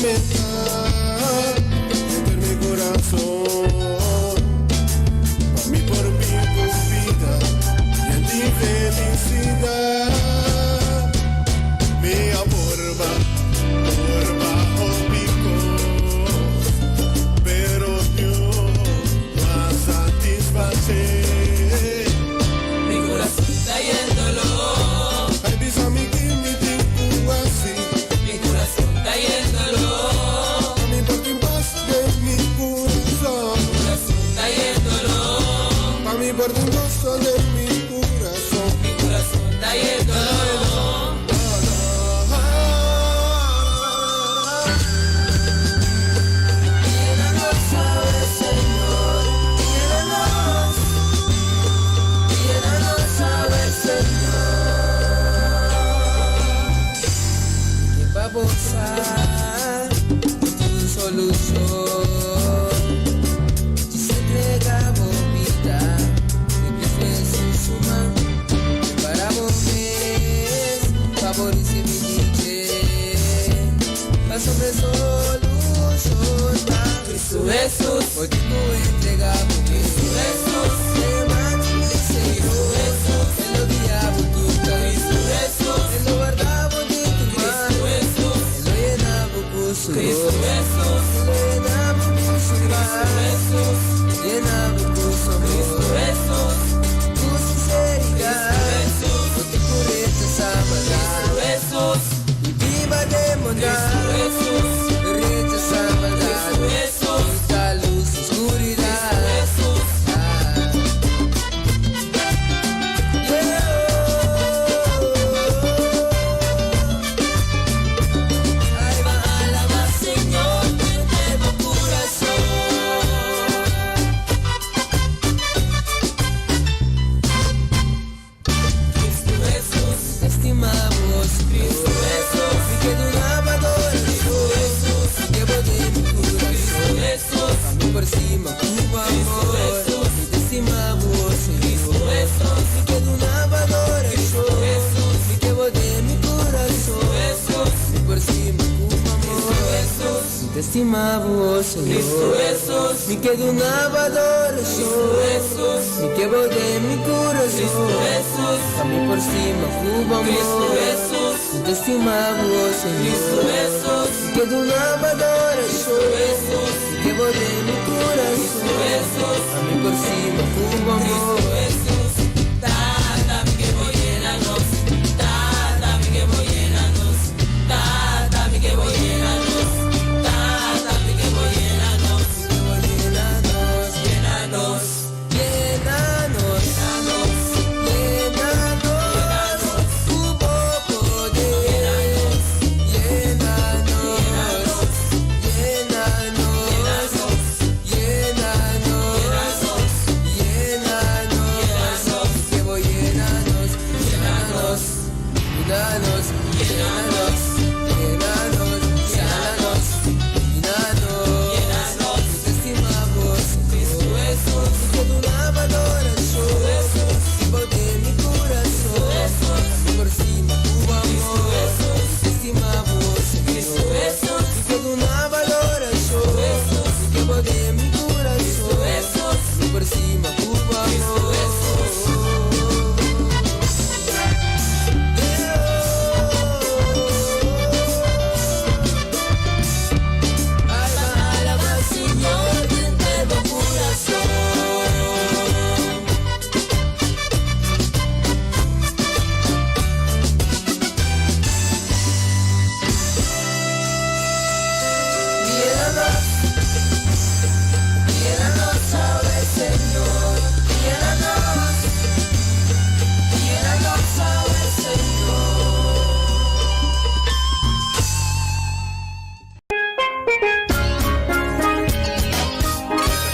tormenta Henter mi kurason Pa mi por biba un bida yen di felisidat Mi a purba, purba hopi kos Pero Dios no a satisfasé Mi kurason ta yen doló. Ai bisa mi ki mi tin ku hasi. Mi kurason ta yen doló. Pa mi por tin pas den mi kurason. Mi kurason ta yen doló. Pa mi por tin goso den mi kurason. Mi kurason ta yen doló.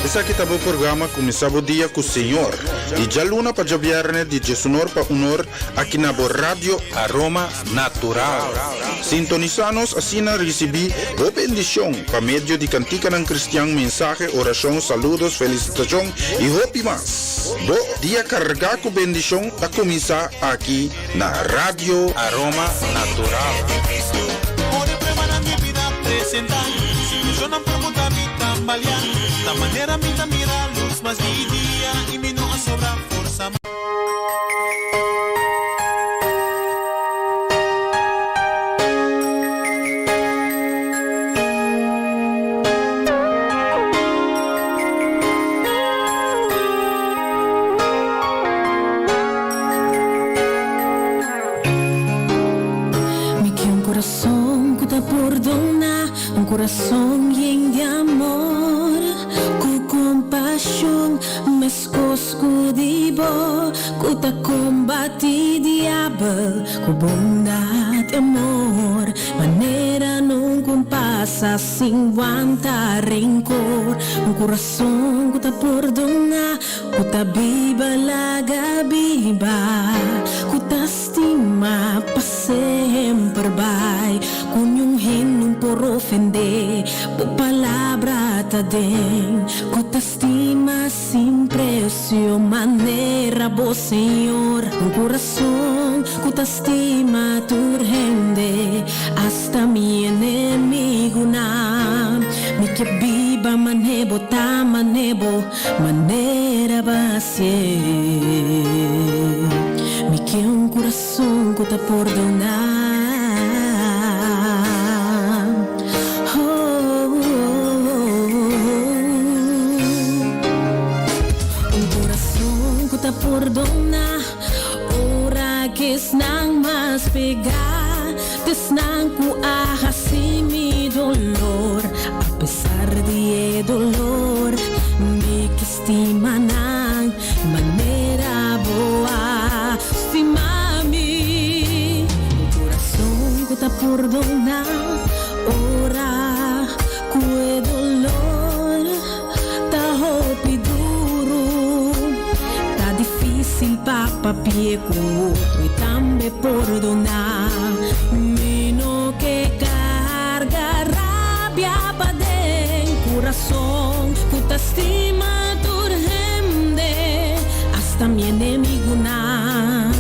Esaki ta bo programa Kuminsá Bo Dia ku Señor, di djaluna pa djabièrnè di djesunor pa unor aki na bo Radio Aroma Natural. Sintonisá nos asina risibí bo bendishon pa medio di kantikanan kristian, mensahe, orashon, saludos, felisitashon i hopi mas. Bo dia kargá ku bendishon ta kuminsá aki na Radio Aroma Natural. presentá Situashonnan por buta mi tambaleá Ta manera mi ta mira lus mas di dia I mi no a sobra forsa mas. Mi ke un kurason ku ta pordoná, un kurason yen di amor, ku kompashon meskos ku di bo, ku ta kombatí diabel ku bondat i amor, manera nunka un pasa sin wanta renkor, un kurason ku ta pordoná, Ku ta biba laga biba, ku ta stima pa semper bai, ku niun hende un por ofendé, bo palabra ta den, ku ta stima sin presio manera bo Señor, un kurason ku ta stima tur hende, hasta mi enemigunan, mi ke biba man'é bo ta man'é bo. Manera basie Mi ke un kurason ku ta pordoná Un kurason ku ta pordoná Ora ku esnan mas pegá T'esnan ku a hasi mi dolor Apesar di e dolor Mi ke stima nan Manera bo a stima mi Un kurason ku ta pordoná Ora ku e dolor ta hopi duru Ta difísil pa papia ku otro i tambe pordoná Mi no ke karga rabia paden kurason ku ta stima tur hende asta mi enemigunan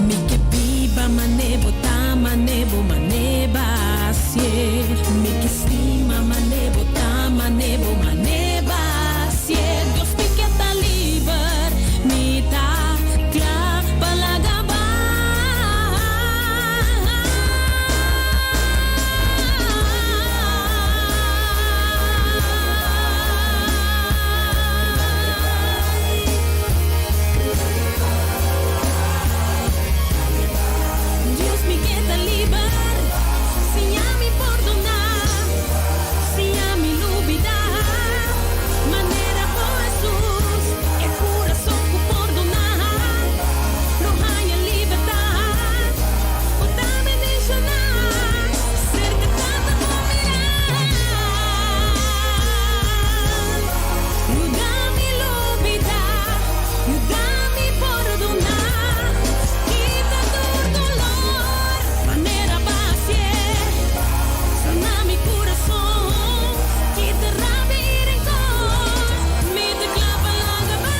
Mi ke biba mane bo ta mane bo mane basie Mi ke stima mane bo ta mane bo mane basie Dios mi ke ta liber mi ta kla pa laga bai. Dios mi ke ta liber, siña mi pordoná, siña mi lubidá, manera bo Hesus, e kurason ku pordoná lo haña libertat, bo ta bendishoná, serka Tata bo mirá. Yuda mi lubidá, yuda mi pordoná, kita tur dolor, manera basie, sana mi kurason, kita rabia i renkor, mi ta kla pa laga bai.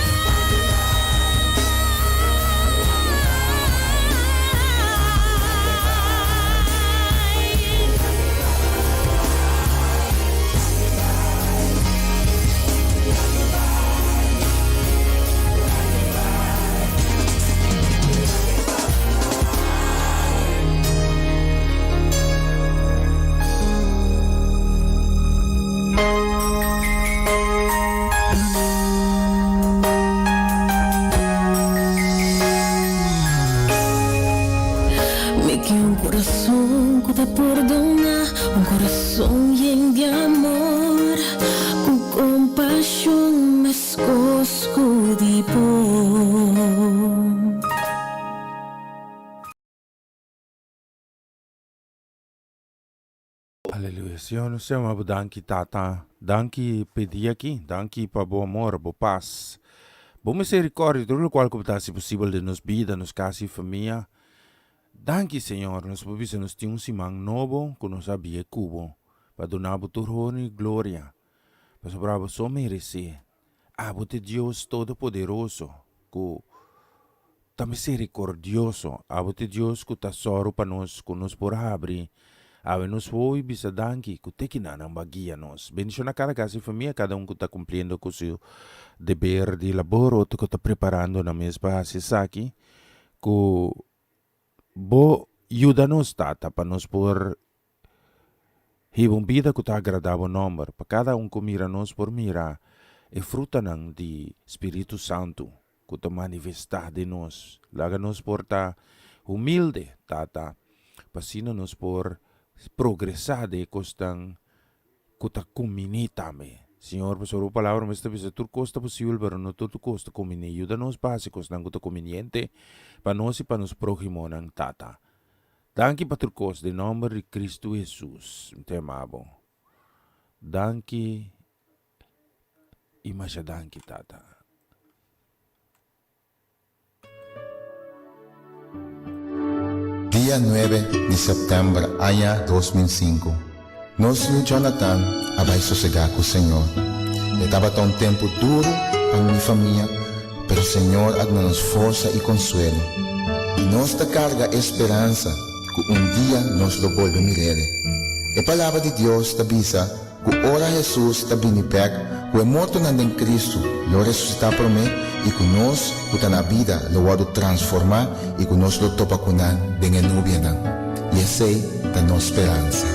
Mi ke un kurason ku ta pordona, un kurason yen di amor, ku kompashon meskos ku di bo. Aleluya Señor nos yama bo danki Tata danki p'e dia aki danki pa bo amor bo pas bo misericordia tur locual cu bo ta haci posibel den nos bida nos casa y famia danki Señor nos por bisa nos tin un siman nobo cu nos a bia cu bo pa duna bo tur honor y gloria pasobra bo so merece abo ta e Dios todopoderoso cu Ta misericordioso, abo ta e Dios cu ta soru pa nos cu nos por habri. Awe nos wowo i bisa danki ku te kinanan bo a guia nos. Bendishona kada kas i famia, kada un ku ta kumpliendo ku su deber di labor, otro ku ta preparando nan mes pa hasi esaki. Ku bo yuda nos, Tata, pa nos por hiba un bida ku ta agradá bo nòmber, pa kada un ku mira nos por mira e frutanan di Spiritu Santu ku ta manifestá den nos. Laga nos por ta humilde, Tata, pa asina nos por progresá den e kosnan ku ta kumbiní tambe. Señor, pasobra bo palabra mes ta bisa tur kos ta posibel, pero no tur kos ta kumbiní. Yuda nos pa hasi kosnan ku ta kumbiniente pa nos i pa nos próhimonan, Tata. Danki pa tur kos, den nòmber di Kristu Hesus, mi ta yama bo. Danki i masha danki, Tata. Dia nuebe di sèptèmber aña 2005, nos yu Jonathan a bai sosegá ku Señor. E tabata un tempu duru pa mi famia, pero Señor a duna nos forsa i konsuelo. I nos ta karga e speransa ku un dia nos lo bolbe mir'Ele. E Palabra di Dios ta bisa ku ora Hesus ta bini bèk, ku e mortonan den Kristu lo resusitá promé i ku nos ku ta na bida lo wòrdu transformá i ku nos lo topa ku nan den e nubianan. I esei ta nos speransa.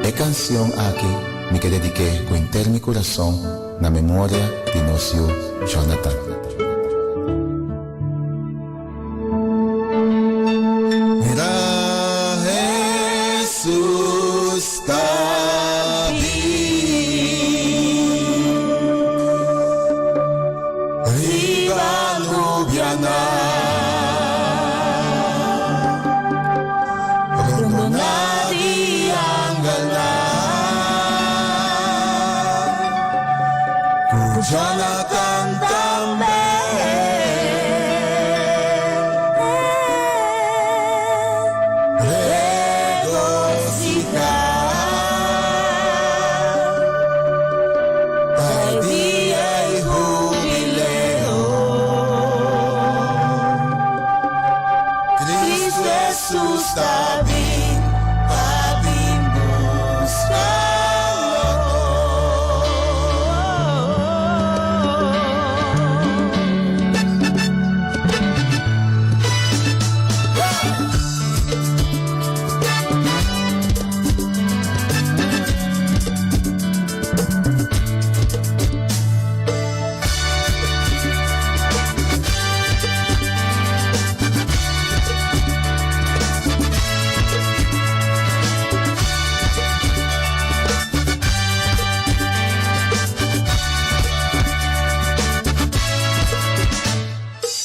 E kansion aki mi ke dedik'é ku henter mi kurason na memoria di nos yu Jonathan. Mira Hesus ta bin riba nubianan, rondoná di angelnan, ku Jonathan tambe.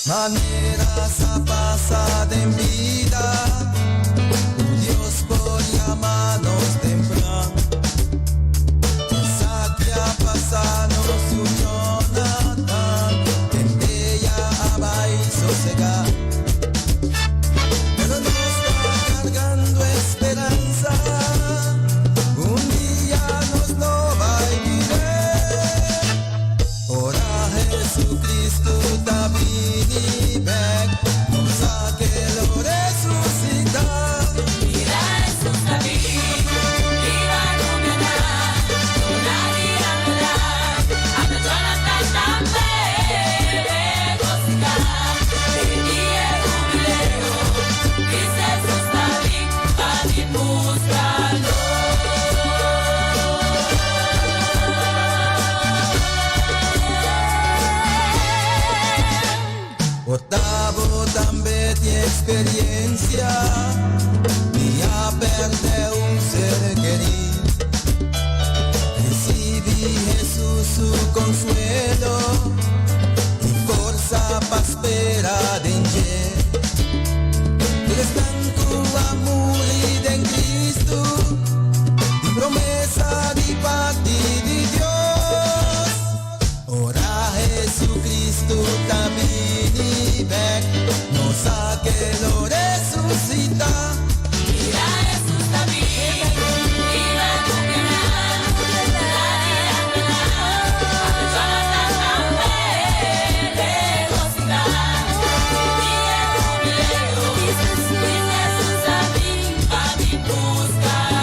Manera sa pasa den bida Ku Dios por yama nos tempran Esaki a pasa nos yu Jonathan Den ella a bai sosega Pero nos ta cargando esperanza Un dia nos lo bai bire Ora Jesucristo ta bini bek, nos sa ke lo resucita. Mira Jesus ta bini, riba nubianan, duna di angelnan, ata Jonathan tambe regocita den dia e hubileo. Cristo Jesus ta bin pa bin busca nos. Por ta bo tambe tin experiencia di a perde un ser kerí. Ricibi Jesus su consuelo y forsa pa spera den dje. Tur esnan cu a muri den Cristo tin promesa di parti di Dios. Ora Jesucristo ta bini bek, nos sa ke lo resucita. Mira Jesus ta bini, riba nubianan, duna di angelnan, ata Jonathan tambe regocita. Den dia e hubileo, Cristo Jesus a bin pa bin busca nos.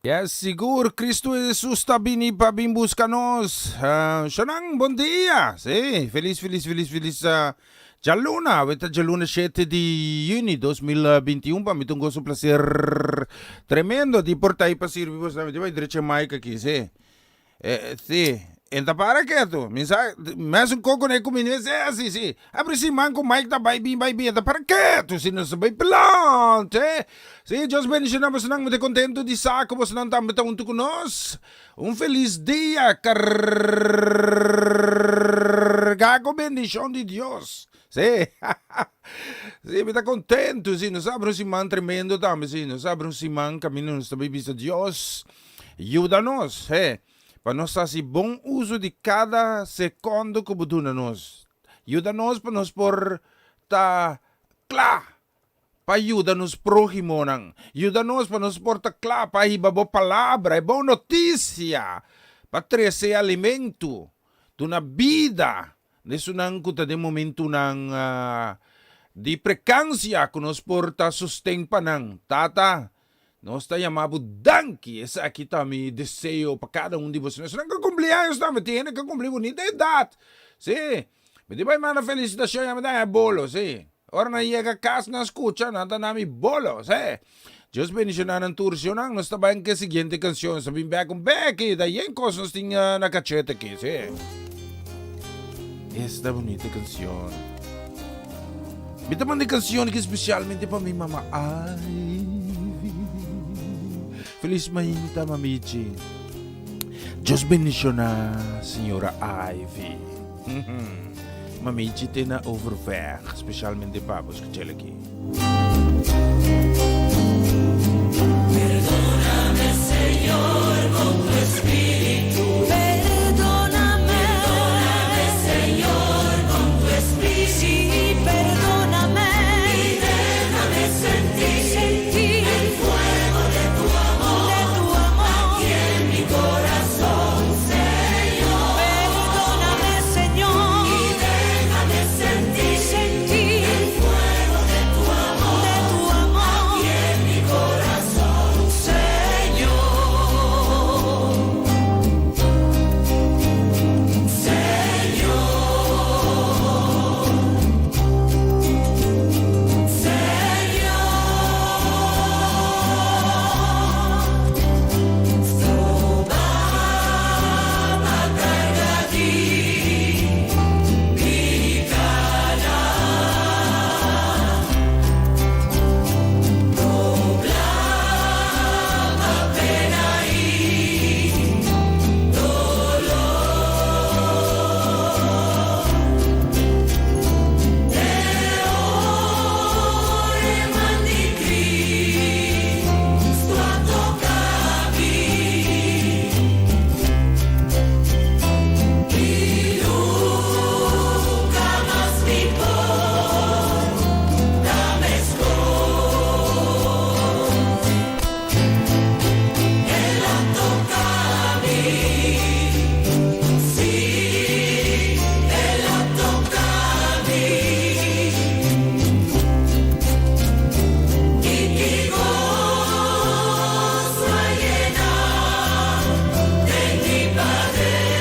Yes, sigur, Cristo Jesus ta bini pa bin busca nos. Shonan, bon dia. Sí, feliz, feliz, feliz, feliz djaluna. Awe ta djaluna shete di juni 2021. Pa mi ta un goso, un placer tremendo di por ta ahí pa sirbi boso. Mi ta bai drecha mic aki, sí. Eh, sí. En ta para ketu. Mi sa, mesun koko ne ku mi ne se asi, sí. Abri siman ku Mike ta bai bin, bai bin. E ta para ketu, si nos ta bai plant, eh. Sí, Dios bendiciona bosonan. Mi ta kontentu di sa ku bosonan tambe ta huntu ku nos. Un felis dia kargá ku bendishon di Dios. Sí, sí, mi ta kontentu, sí. Nos a abri un siman tremendo tambe, sí. Nos a abri un siman kaminda nos ta bai bisa Dios. Yuda nos, he, pa nos hasi bon uso di kada sekondo ku bo duna nos. Yuda nos pa nos por ta kla pa yuda nos próhimonan. Yuda nos pa nos por ta kla pa hiba bo palabra, e bon notisia, pa trese alimentu, duna bida na esunnan ku ta den momentunan di prekansia ku nos por ta sosten pa nan. Tata, Nos ta yama bo danki. Esaki ta mi deseo pa kada un di boso. Esnan ku kumpli años tambe tin hende ku kumpli bunita edat. Sí. Mi tin bai manda felisitashon ya mi ta haña bolo. Sí. Ora nan yega kas nan skucha nan ta na mi bolo. Sí. Dios bendishoná nan tur. Si onan nos ta bai ku e siguiente kanshon. Nos ta bin bek un beki. Ta yen kos nos tin na kachete aki. Sí. Esta bunita kanshon. Mi ta manda e canción aki specialmente pa mi mama Ivy. Feliz mainta, mamichi. Dios bendiciona señora Ivy. Mamichi te na overweg, specialmente pa bo, escuchel aki. Perdóname, Señor, con tu espíritu. Perdóname, Perdóname, Señor, con tu espíritu. Sí, perdóname. Y déjame sentir, Sentir el fuego de tu amor, de tu amor. Aquí en mi corazón, Señor. Perdóname, Señor. Y déjame sentir, Sentir el fuego de tu amor, de tu amor. Aquí en mi corazón, Señor. Señor. Señor. Stroba pa karga di pikánan. Dobla pa pena i doló. Te ora e man di Cristo a toca mi. I nunca mas mi por ta mescos. El a toca mi, sí, el a toca mi. I ki goso a yena den mi paden.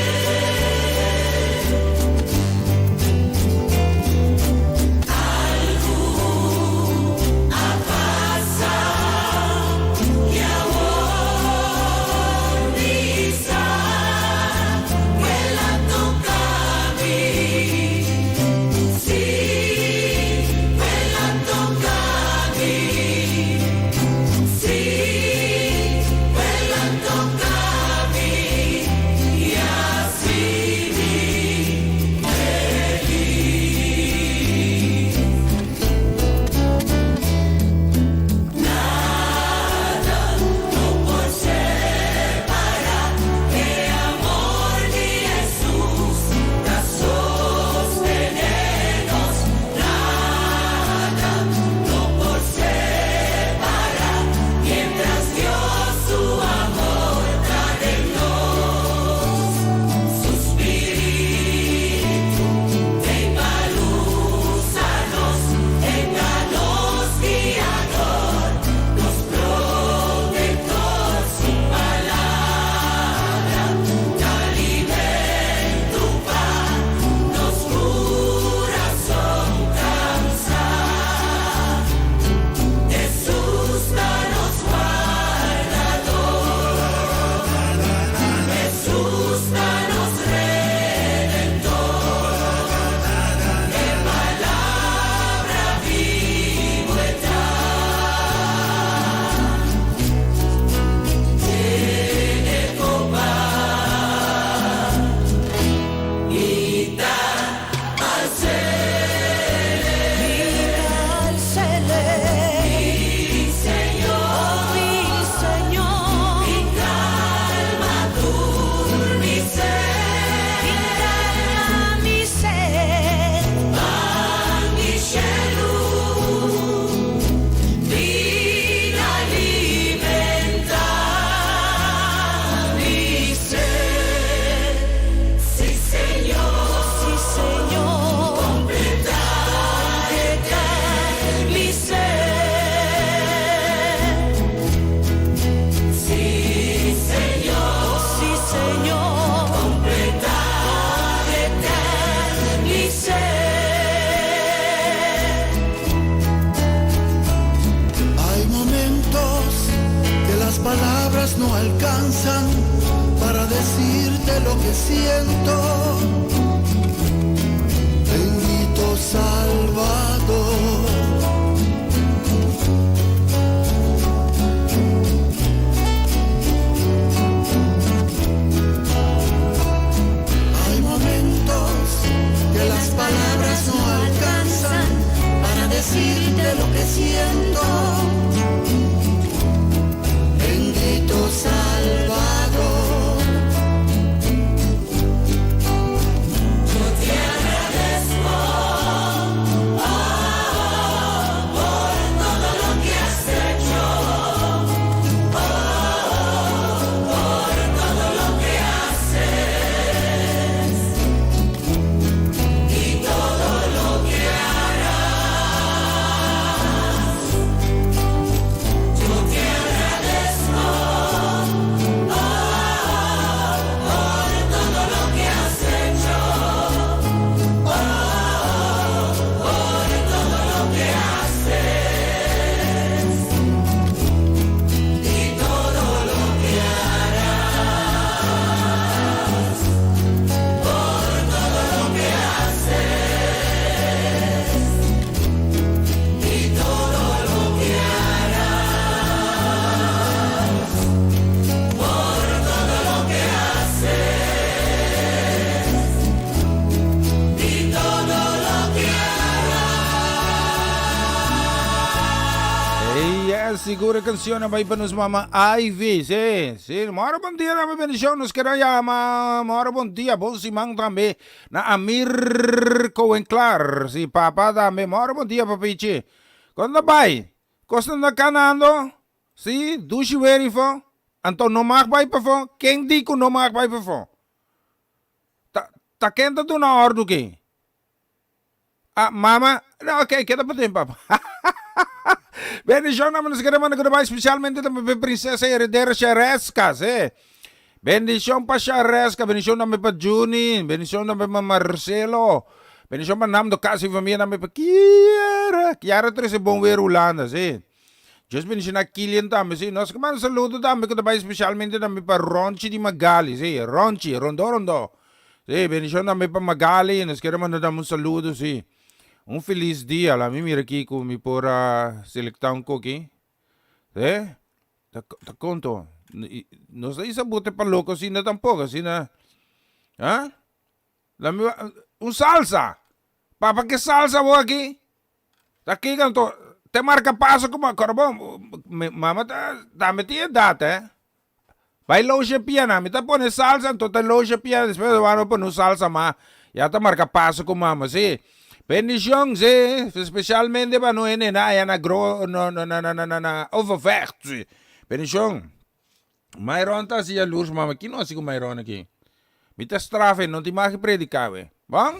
Algu a pasa i awor mi sa. que siento. Bendito Salvador. Hay momentos que las palabras no alcanzan para decirte lo que siento. Bendito Salvador. Yo te agradezco, oh, por todo lo que has hecho, oh, por todo lo que haces y todo lo que harás. Yo te agradezco, oh, por todo lo que has hecho, oh, por todo lo que haces y todo lo que harás, por todo lo que haces y todo lo que harás, por todo lo que haces y todo lo que Hey, yes, sigur e cancion a bay pa nos mama Ivy. Si, si. Mora bon dia tambe bendicion. Nos keda yama mora bon dia, bon siman tambe na Amir Cohen-Clar. Si, papa tambe. Mora bon dia papichi. Con ta bay? Cosnan ta canando? Si, dushi weer ifo. Anto no mag bay pafo? Ken di cu no mag bay pafo? Ta, ta ken ta duna ordu ki? Ah, mama, no, ok, keda pa den, papa. Bendicion na nos kere manda goodbye specialmente tambe pa princesa y heredera Shareska, sí. Bendicion pa Shareska, bendicion tambe pa Juni, bendicion tambe pa Marcelo, bendicion pa Nando casa y familia tambe pa Kiara. Kiara trece bon weer Hulanda, sí. Dios bendiciona Kilian tambe, sí. Nos ke manda saludo tambe goodbye specialmente tambe pa Ronchi di Magali, sí. Ronchi, rondo rondo. Sí, bendicion tambe pa Magali, nos kier a manda tambe un saludo, sí. Un feliz dia, la mi mira aki cu mi por a selecta un coki. Sí, ta, ta conto. No sa isa bote pa loco asina tampoco, asina. Ah? La mi, un salsa. Papa, ke salsa bo aki? Ta kiko anto? Te marca paso como, bon, mama ta, tambe tin edad, eh. Bai loosje piana, mi ta pone salsa anto ta loosje piana despues ta wak pone un salsa mas ya ta marca paso cu mama si. Bendicion si, specialmente pa nos hende aya na gro na na na Overvecht si. Bendicion. Myron ta haci jaloers mama, ki no haci cu Myron aki? Mi ta straf e, no tin mag predica we. Bon?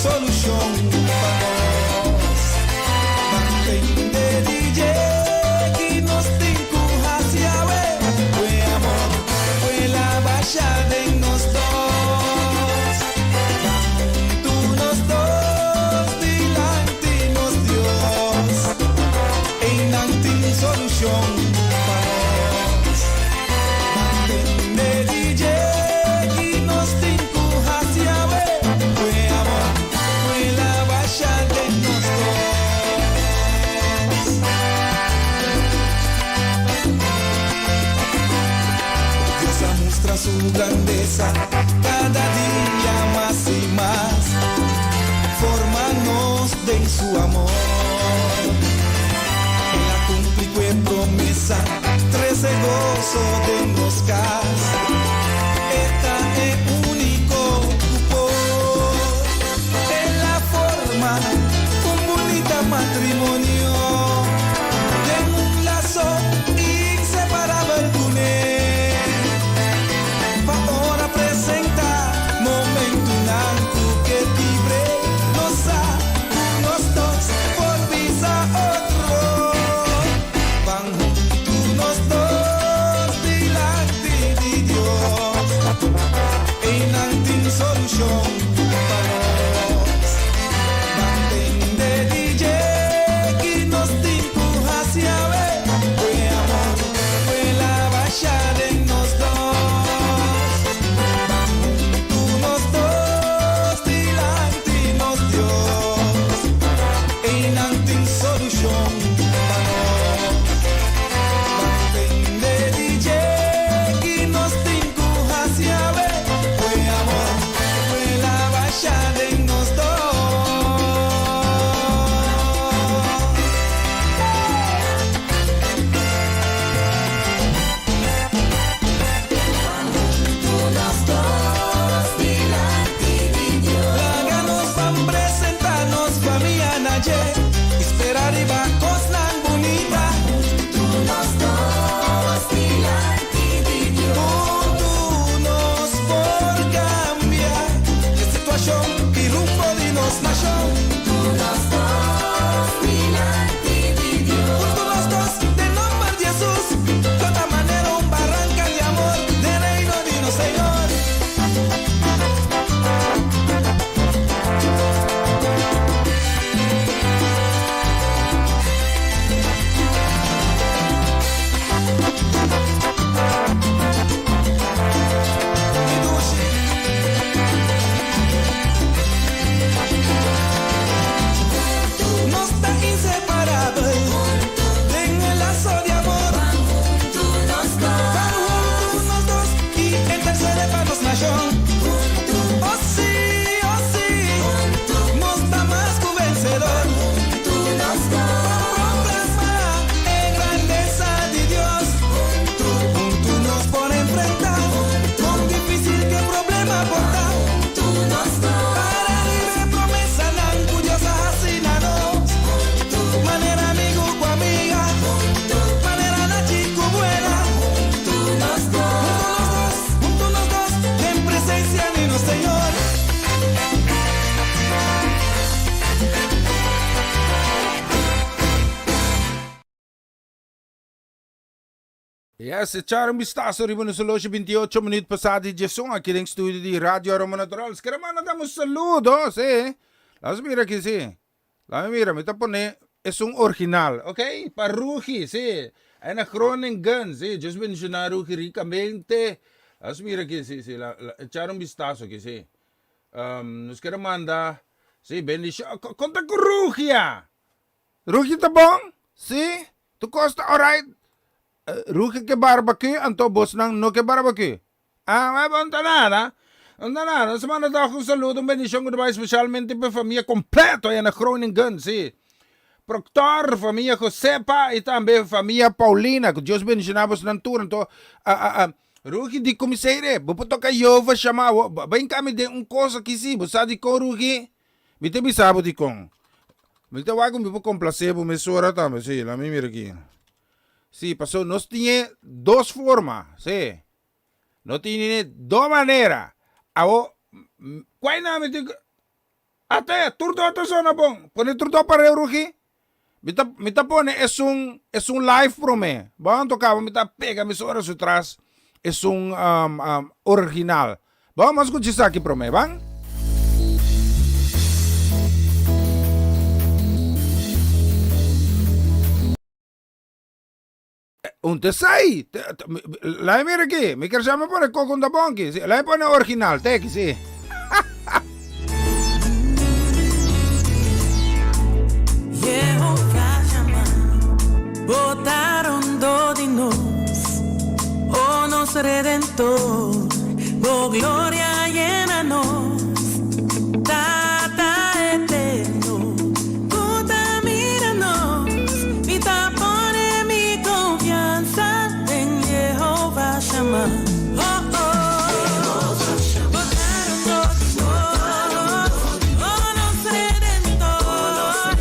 solushon pa nos. Ban tende di dje ki nos tin ku hasi awe. Ku e amor ku el a basha den nos dos. Ban huntu nos dos dilanti nos Dios. Einan tin solushon pa nos. Ban tende di dje ki nos tin ku hasi awe. Ku e amor ku el a basha den nos dos. Dios a mustra su grandesa kada dia mas i mas. Forma nos den su amor. El a cumpli cu e promesa, trece gozo den nos cas. E ta e unico cu por. El a forma un bunita matrimonio den un lazo inseparabel cune. Pa ora presenta momentunan cu ke kibre, nos sa cu nos dos por bisa otro. Ban huntu nos dos dilanti di Dios. Einan tin solucion pa nos. Ban tende di dje ki nos tin cu haci awe. Cu e amor cu el a basha den nos dos. Ban huntu nos dos dilanti nos Dios. Einan tin solucion pa nos. Ban tende di dje ki nos tin cu haci awe. Cu e amor cu el a basha den nos dos. Laga nos ban presenta nos famia na dje i spera riba kosnan bunita. Huntu nos por kambia e situashon i rumbo di nos nashon. Huntu nos dos, den nomber di Hesus, lo ta manera un baranka di amor den reino di nos Señor. Mi dushi. Nos ta inseparabel den e laso di amor. Ban huntu nos dos i intercede pa nos nashon. Oh si, oh si, nos ta mas ku vensedor. Pa proclama e grandesa di Dios. Huntu nos por enfrenta kon dificil ke problema por ta. Para riba e promesanan ku Dios a hasi na nos. Manera amigu ku amiga, manera nachi ku buela. Huntu nos dos, huntu nos dos, den presencia di nos Señor. Yes, echar un bistazo riba nos horloge 28 minuut pasá di diesun aki den studio di Radio Aroma Natural. Skere manda dam un saludo, sí. Laat mira aki, sí. Laat mira, mi ta pone esun original, ok? Pa Rugi, sí. Ahí na Groningen, sí. Dios bendiciona Rugi ricamente. Laat mira aki, sí, sí. La, la, echar un bistazo aki, sí. Um, nos kere manda, sí, bendicion. Konta ku Rugi, ya. Rugi ta bon? Sí? Tur kos ta orait? Rugi ke barbecue anto bosnan no ke barbecue? Ah, no ta nada. No ta nada. Nos manda tòg un saludo, un bendishon ku ta bai spesialmente pa e famia kompleto aya na Groningen, sí. Proctor, famia Josepa i tambe famia Paulina. Ku Dios bendishoná bosnan tur. Anto, Rugi di kumiseire, bo por toka Jehovah shama awo. Bai kami den un kos aki sí. Bo sa dikon, Rugi? Mi ta bisa bo dikon. Mi ta wak ku mi por komplasé bo mesora tambe, sí, laat mi mira aki. Sí, paso nos tin e dos forma, sí. No tin e dos manera. Awo, kuai nan mi tin ku. Ate, tur do ta zona bon. Pone tur do pareu, Rugi. Mi ta, mi ta pone esun, esun live prome. Bon, anto kaba mi ta pega mi sora su tras esun um, um, original. Bon, mas skucha esaki prome, ban? Un te sai. Lai mira aquí. Mi ker me pone coco un bonki. Sí, lai pone original. Te aquí, sí. Botaron do di nos, oh nos Redentor, bo gloria llena nos, Tata eterno, ku ta mira nos, mi ta pone mi konfiansa den Jehová Shammah. Oh, oh, botaron do di nos, oh nos Redentor,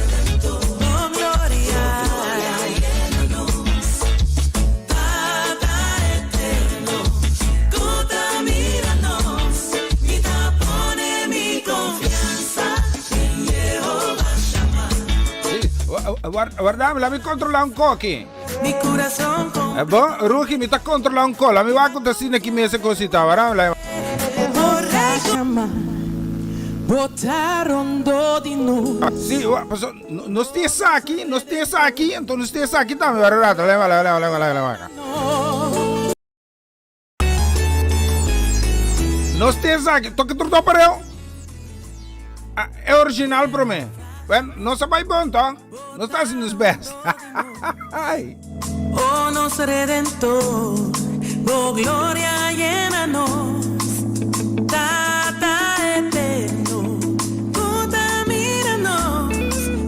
bo gloria llena nos, Tata eterno, ku ta mira nos, mi ta pone mi konfiansa den Jehová Shammah. Sí, warda, la mi controla un koki. Mi corazón con Eh, bon, Rugi, mi ta controla un ko. La mi wak ku ta sina ki mesa cosita, warda, la. Jehová Shammah, bo ta rondó di nos. Sí, paso, nos tin esaki, nos tin esaki, anto nos tin esaki tambe, warda un rato, la, la, la, la, la, la, la. Nos tin esaki, toke tur dos pareu. Ah, e original prome. Bueno, nos a bai bon, toch? Nos ta haciendo nos best. Ay. Oh, nos Redentor, bo gloria llena nos. Tata eterno, ku ta mira nos,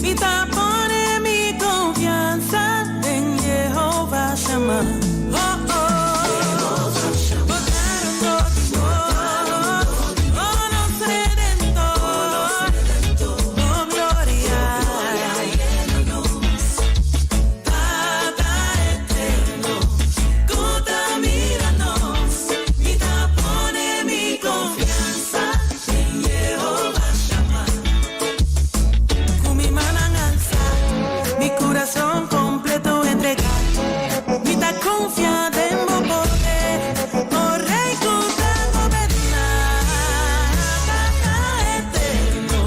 mi ta pone mi confianza den Jehová Shammah. Oh, oh, bo ta rondó di nos, oh, nos Redentor, bo gloria llena nos. Tata eterno, ku ta mira nos, mi ta pone mi confianza den Jehová Shammah. Ku mi mannan alsa, mi kurason kompleto entregá, mi ta konfia den bo poder, o Rei ku ta goberná. Tata eterno,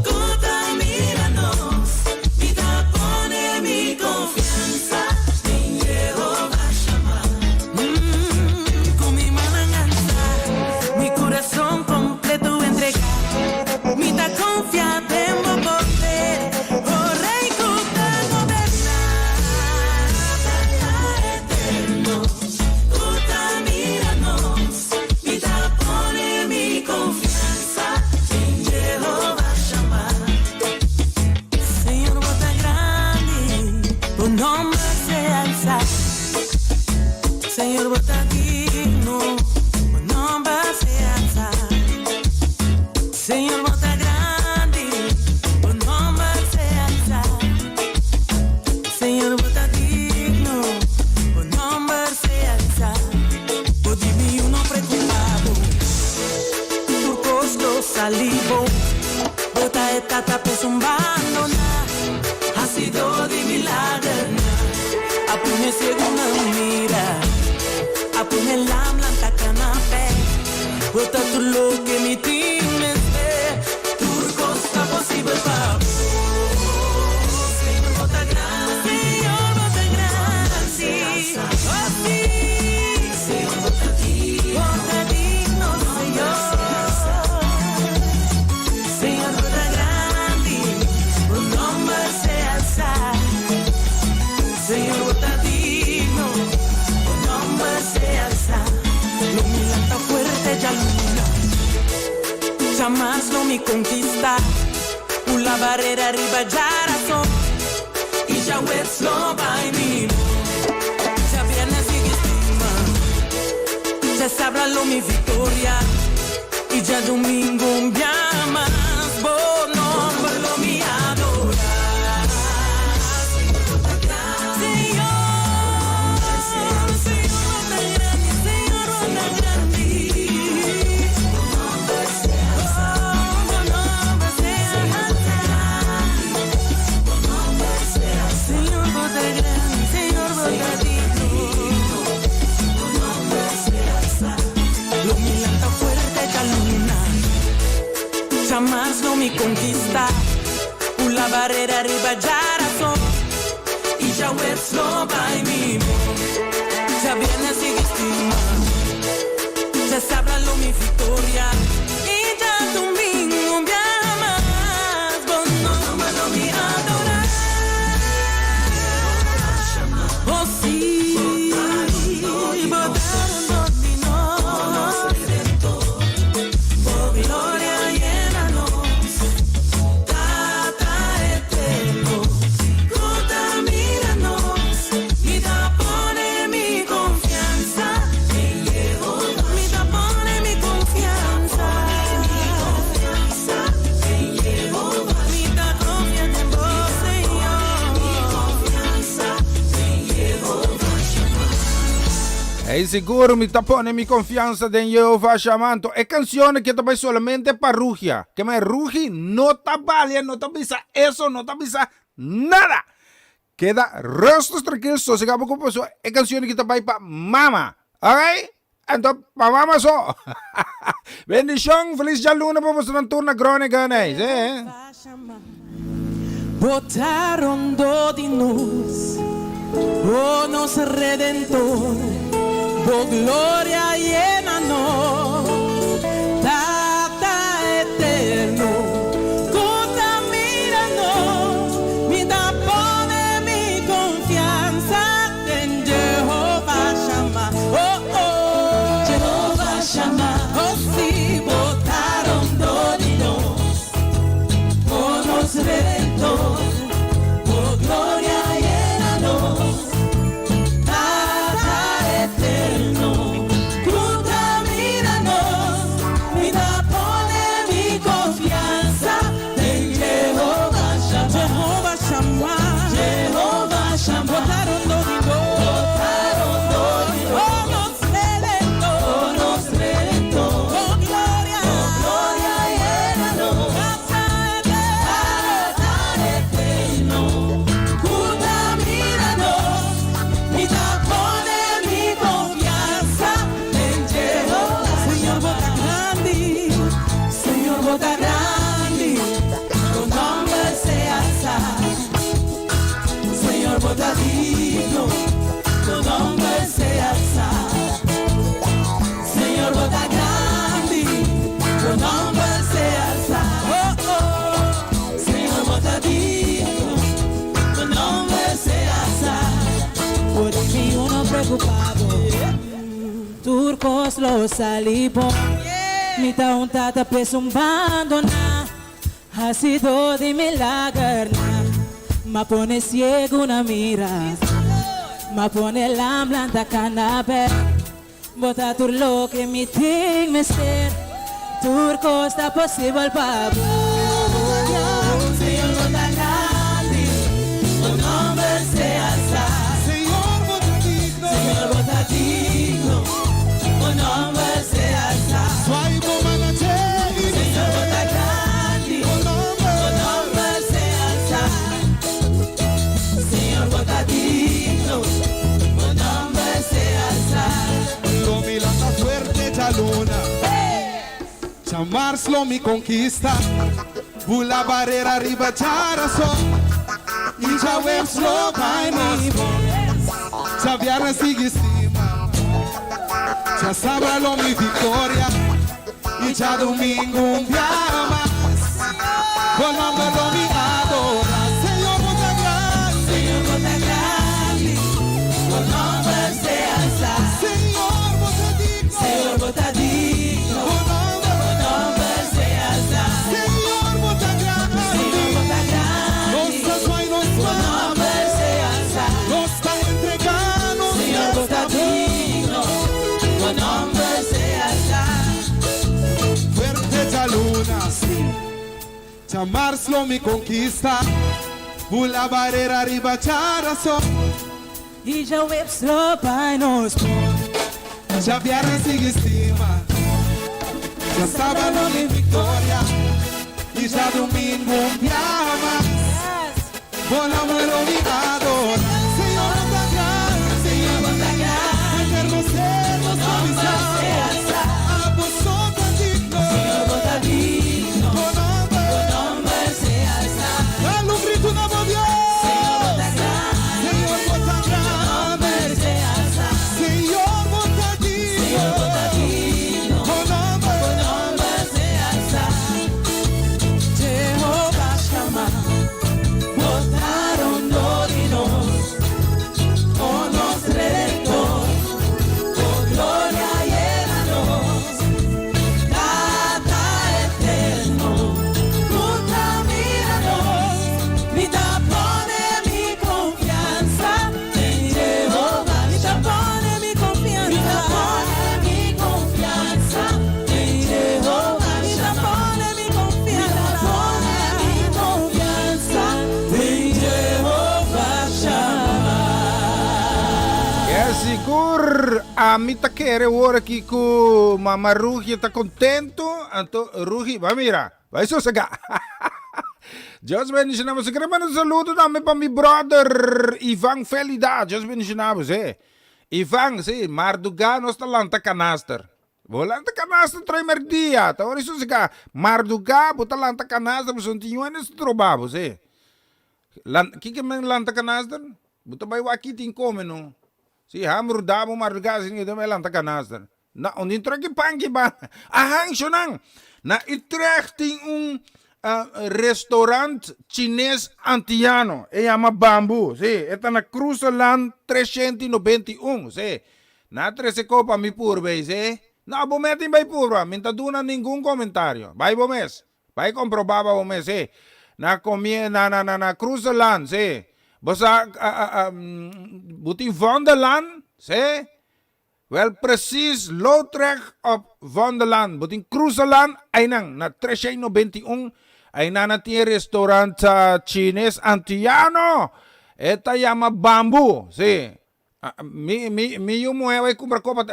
ku ta mira nos, mi ta pone mi konfiansa den Jehová Shammah. Ku mi mannan alsa, mi kurason kompleto entregá, mi ta konfia den bo poder, o Rei ku ta goberná. Tata eterno, ku ta mira nos, mi ta pone mi konfiansa den Jehová Shammah. Señor, bo ta grandi, bo nomber sea alsá. Señor, bo ta digno, bo nomber sea alsá. Señor, bo ta grandi, bo nomber sea alsá. Señor, bo ta digno, bo nomber sea alsá. Bo di mi no preokupá bo, tur kos lo sali bon. Bo ta e tata p'esun bandoná, hasidó di milager. A pone siegunan mira, a pone lam lanta kana pé. Bo ta tur loke mi tin mester, tur kos ta posibel pa bo. Señor, bo ta grandi, Señor, bo ta grandi, oh sí. Señor, bo ta digno, bo ta digno, Señor. Señor, bo ta grandi, bo nomber sea alsá. Señor, bo ta digno, bo nomber sea alsá. Lo mi lanta fuerte djaluna, djamars lo mi konkistá. Pula barera riba djarason i djaweps lo bai mimo. Djabièrnè sigui stima, djasabra lo mi viktoria i djadumingu un bia mas bo nomber lo mi adorá. Señor, Señor, bo ta grandi, Señor, bo ta grandi. Oh, bo nomber sea. mi konkista. Bula barera riba djarason i djaweps lo bai mi bon. Djabièrnè sigui stima, djasabra lo mi viktoria i djadumingu un biaha mas. Bo nòmber lo mi adorá. Oh sí, bo ta rondó di nos. Bo gloria yena nos. Tata eterno, ku ta mira nos. Mi ta pone mi konfiansa den Yehova. Mi ta pone mi konfiansa. Den Yehova. Mi ta konfia den bo, Señor. Mi konfiansa den Yehova. Ei sigur mi ta pone mi konfiansa den Yehova Shama. Anto e kanshon aki ta bai solamente pa Rugia. Ke men Rugi no ta balia, no ta bisa eso, no ta bisa nada. Keda rustig trankil, sosega bo ku pasobra e kanshon aki ta bai pa mama. Oké? Anto pa mama so. Bendishon, felis djaluna pa bosonan tur na Groningen ei. Sí. Bo ta rondó di nos, o nos Redentor, bo gloria yena nos. Tata eterno, ku ta mira nos, mi ta pone mi konfiansa den Jehova Shama, oh oh. Jehova Shama, oh si, bo ta rondó di nos. O nos Redentor, bo gloria yena nos. Tata eterno, ku ta mira nos, mi ta pone mi konfiansa den Jehova Shama. Jehova Shama, Jehova Shama, bo ta rondó di nos, bo ta rondó di nos. O nos Redentor, o nos Redentor, bo gloria, bo gloria yena nos. Tata eterno, ku ta mira nos, mi ta pone mi konfiansa den Jehova. Señor, bo ta grandi, Señor, bo ta grandi, bo nòmber sea alsá. Señor, bo ta digno, bo nòmber sea alsá. Señor, bo ta grandi, bo nòmber sea alsá. Oh, oh. Señor, bo ta digno, bo nòmber sea alsá. Por mi no preokupá. Tur kos lo sali bon. Mi ta un tata preso bandoná. Hasidó di milager nan. M'a pone siegunan mira. M'a pone lam lanta kana bèk. Bo ta tur loke mi tin mester. Tur kos ta posibel pa bo. Señor, bo ta grandi, bo nòmber sea alsá. Señor, bo ta digno. Señor, bo ta digno, bo nòmber sea alsá. Swai bo man na dje. Señor, bo ta grandi, Bo nòmber. bo nòmber sea alsá. Señor, bo ta digno, bo nòmber sea alsá. Lo mi lanta fuerte djaluna. Djamars lo mi konkista. Bula barera riba djarason. I djaweps lo bai mi bon. Djabièrnè sigui stima. Djasabra lo mi viktoria. I djadumingu un biaha mas. Bo nòmber lo mi adorá. Señor, bo ta grandi. Señor, bo ta grandi, bo nòmber sea alsá. Señor, bo ta digno. Señor, bo ta digno, Bo nòmber. bo nòmber sea alsá. Señor, bo ta grandi. Señor, bo ta grandi, Nos ta swai nos bo man. nòmber sea alsá. Nos ta entregá nos Señor, bo ta digno, bo nòmber sea alsá. Fuerte djaluna. Djamars lo mi konkista. Bula barera riba djarason. I djaweps lo bai nos bon. Djabièrnè sigui stima. Djasabra lo mi viktoria. I djadumingu un biaha mas. Bo nòmber lo mi adorá. Señor, bo ta grandi. Señor, bo ta grandi, Eterno ser bo nos nòmber sea alsá. Abo so ta digno. Señor, bo ta digno, Bo nòmber. bo nòmber. Sigur, ami ta kere wor aki ku Mama Rugie ta contento, anto Rugie, bai mira, bai sosega. Dios bendiciona bo. Kere manda un saludo tambe pa mi brother Ivan Felida. Dios bendiciona bo, sí. Ivan, sí, marduga nos ta lanta canaster. Bo lanta canaster troy merdia, ta ora sosega. Marduga bo ta lanta canaster, bo son tin yuende stroba bo, sí. Lan, kiko men lanta kanaster? Bo ta bai wak ki tin kome no. Si hamber da bo marduga asin ke bai lanta kanaster. Na un tin trek pan ki ban. Ahan shonan. Na Utrecht tin un restaurant chines antiano. E yama Bambu. Si, e ta na Kruselaan 391. Si. Na trese kopa mi purba ei, si. No, bo mes tin bai purba. Mi ta duna ningun komentario. Bai bo mes. Bai komprobá pa bo mes, sí. Na komie, na, na, na, na Kruselaan, sí. Bo sa, bo tin Vondellaan, sí. Wèl, presis loodrecht op Vondellaan. Bo tin Kruselaan, einan, na 391, einan nan tin e restaurant Chines Antiano. E ta yama Bambu, sí. Mi, mi, mi yu muhé bai kumpra kopa,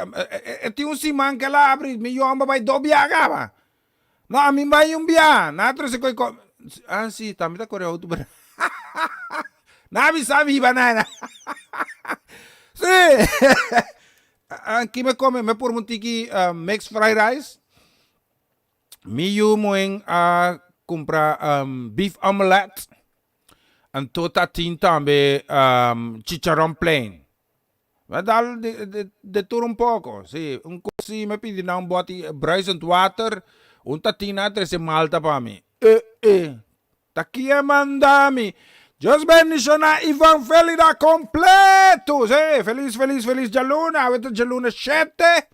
e tin un siman ke el a abri, mi yu hòmber bai dos biaha kaba. No, ami bai un biaha, nan a trese koi ko, ah si, tambe ta kore outo pero nan a bisa mi hiba nan. Si, aki mi kome, mi purba un tiki mixed fried rice, mi yu muhé a kumpra beef omelet. Anto ta tin tambe chicharron plain. Mi a dal de tur un poco. Si, un cos si mi a pidi nan un boti bruisend water, un ta tin nan a trece malta pa mi. Eh eh, ta kie manda mi? Dios bendiciona Ivan Felida completo. Si, feliz feliz feliz djaluna. Awe ta djaluna shete.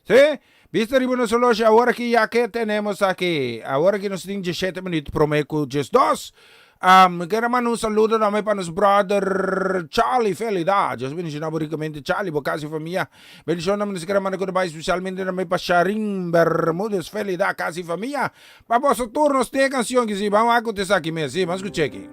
Si, bista riba nos oloshi awor aki ya ke tenemos aki. Awor aki nos tin diesshete minuut prome ku diesdos. Um, mi kere manda un saludo tambe pa nos brother Charlie Felida. Dios bendiciona bo ricamente Charlie, bo casa y famia. Bendicion tambe nos kere manda ku ta bai especialmente tambe pa Sharin Bermudez Felida, casa y famia. Pa boso tur nos tin e cancion ki si, ban wak ku ta esaki mes. Si, ban scucha aki.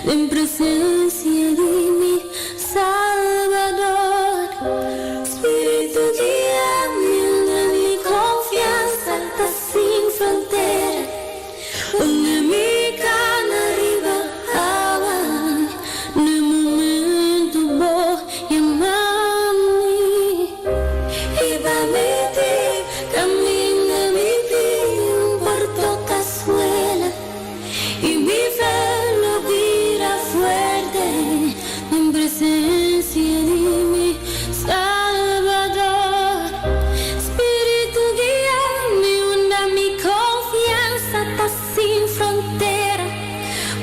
Den presencia di mi Salbador. Spiritu guia mi unda mi confiansa ta sin frontera. Pone mi cana riba awa n'e momento bo yama mi. Hiba mi dip caminda mi tin por toca suela y mi fe lo bira fuerte den presencia di mi Salbador. Spiritu guia mi unda mi confiansa ta sin frontera.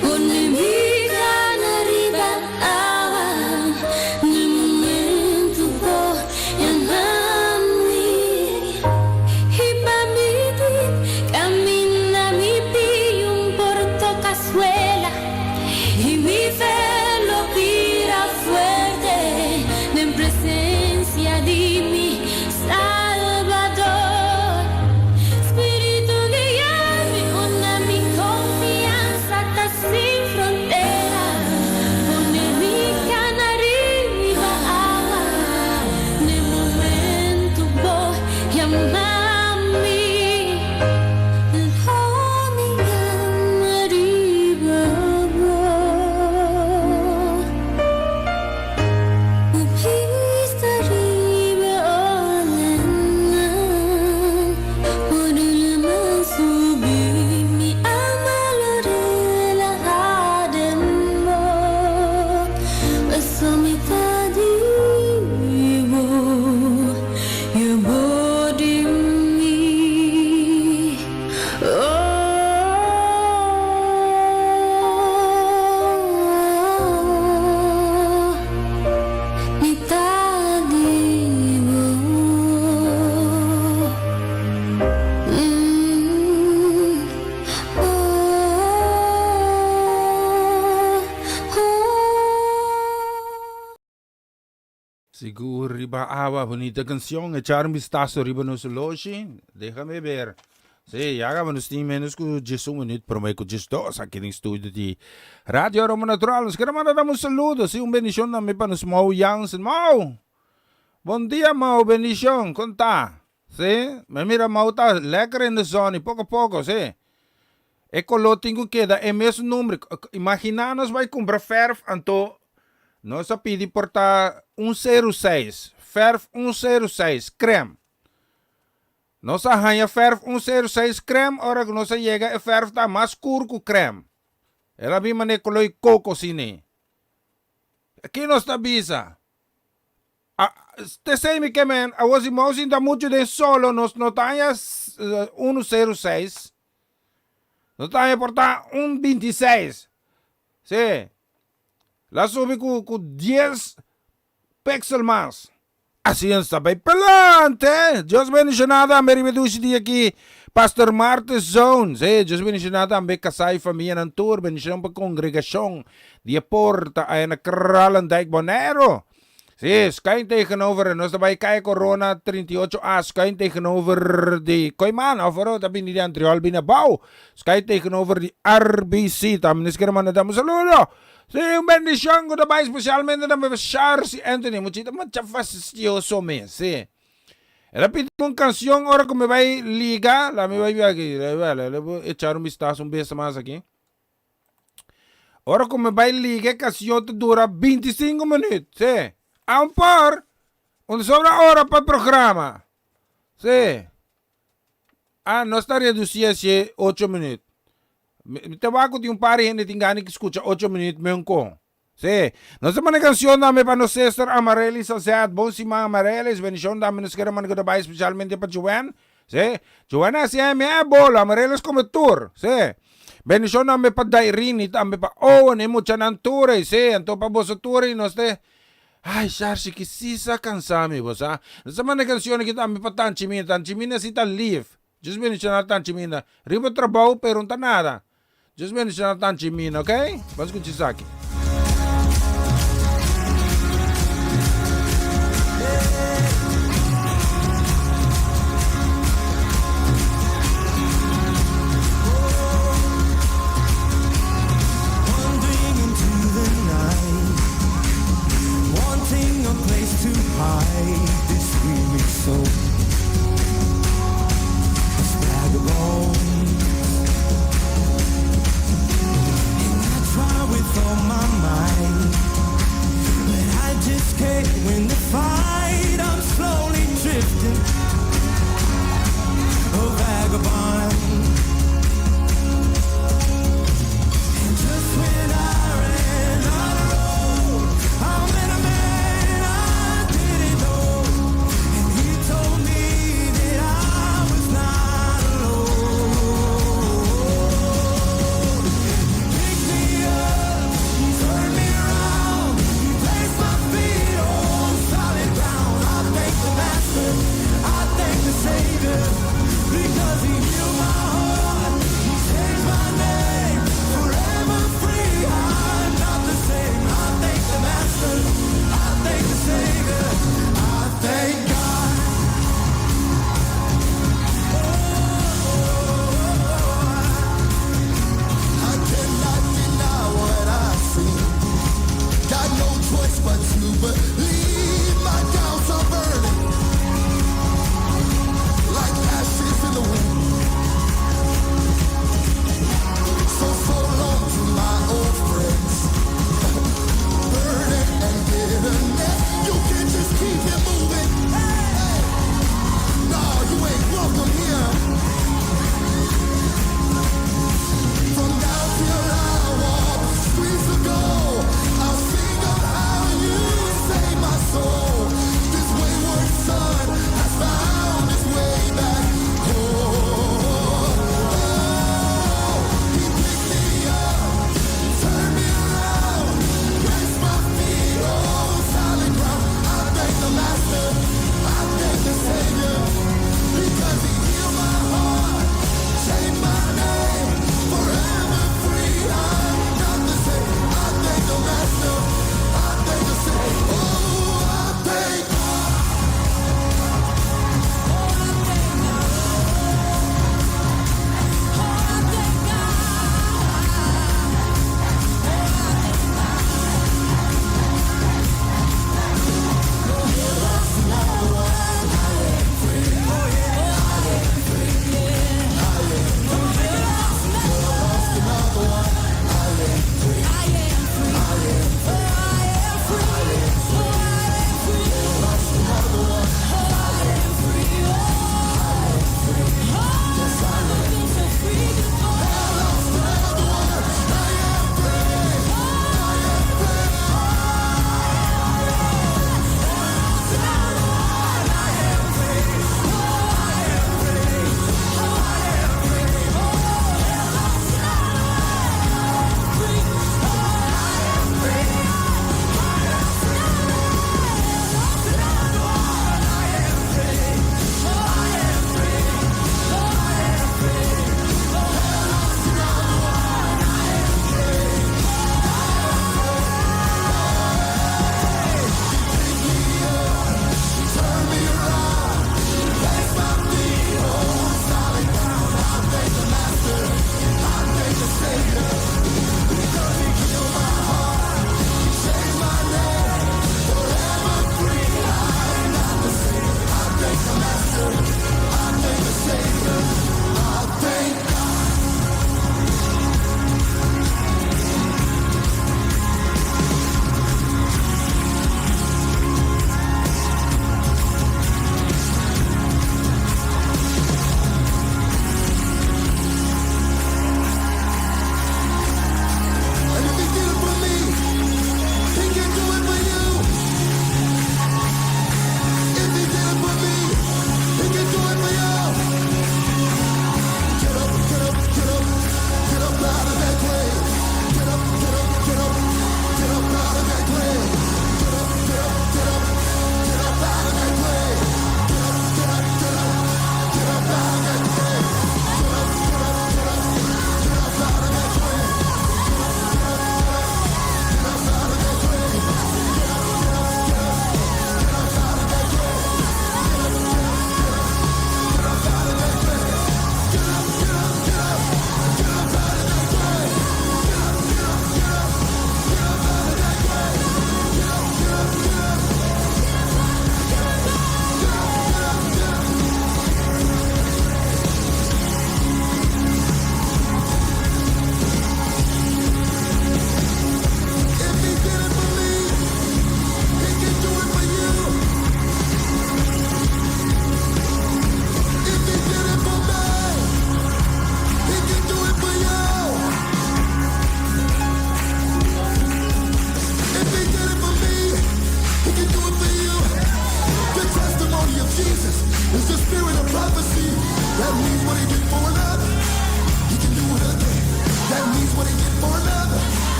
Pone mi cana riba awa n'e momento bo yama mi. Hiba mi dip caminda mi piun por toca suela y mi fe lo bira fuerte den presencia di mi Salbador. Spiritu guia mi unda mi confiansa ta sin frontera. Pone mi cana riba awa n'e momento bo yama mi. Lo mi cana riba bo. Bo bista riba olanan. Ora laman subi, mi alma lo relahá den bo. Paso mi ta di bo, i abo di mi. Oh, mi ta di bo. Oh, oh. Sigur riba awa, bunita cancion. Echar un vistazo riba nos oloshi. Déjame ver. Sí, ya caba nos tin menos cu 11 minuut prome cu 12 aki den studio di Radio Aroma Natural. Nos quiere manda un saludo, sí, un bendicion tambe pa nos Mau Jansen. Mau! Bon dia Mau, bendicion, con ta? Sí, mi mira Mau ta lekker in de zon y poco poco, sí. E color tin cu keda e mesun number. Imagina nos bay cumpra verf anto nos a pidi por ta un cero seis, verf un cero seis, crème. Nos a haña verf un cero seis crème ora cu nos a yega e verf ta mas scur cu crème. El a bin mane color y coco asina. Aki nos ta bisa. Tesey mi ke men, awor si mou sinta muchu den solo nos no ta haña unu seru seis, nos ta haña por ta un binti seis. Si, la subi ku ku dies pixel mas. Asina nos ta bay palante. Dios bendiciona tambe riba e dushi dia aki Pastor Martes Zone. Si, Dios bendiciona tambe casa y famianan tur. Bendicion pa congregacion di e porta aya na Kralendijk Bonaire. Si, schuin tegenover, nos ta bai Kaya Corona 38A, schuin tegenover di Koiman, of ora ta bini di Antriol bini abao, schuin tegenover di RBC, tambe nos kier manda dam un saludo. Si, un bendicion cu ta bai specialmente tambe pa Charles y Anthony, muchita mucha fastidioso mes, si. El a pidi un cancion ora cu mi bai liga, la mi bai aki, echar un vistazo un bes mas aki. Ora ku mi bai liga e kasión ta dura 25 minuut, sí. Aun por, un sobra ora pa programa. Sí. Ah, nos ta reducí así 8 minuut. Mi ta wak ku tin un par di hende tin gana di skucha 8 minuut meun kon. Sí. Nos ta manda kansion tambe pa nos sister Amarelis Azet. Bon siman Amarelis. Bendishon tambe nos kere manda ku ta bai spesialmente pa Joanne. Sí. Joanne a hasi mi e bolo. Amarelis kome tur. Sí. Bendishon tambe pa Dairini, tambe pa Owen, e muchanan tur ei. Sí. Anto pa boso tur ei nos te Ai, Sharshi, ki si sa kansa mi, bo sa. Nos ta manda kansion aki tambe pa Tanchi Mina. Tanchi Mina si ta lief. Dios bendiciona Tanchi Mina. Riba trabou pero no ta nada. Dios bendiciona Tanchi Mina, ok? Ban scucha esaki. Win the fight, I'm slowly drifting. A vagabond. And just when I ran out of road, I met a man I didn't know. And he told me that I was not alone. He picked me up, he turned me around, he placed my feet on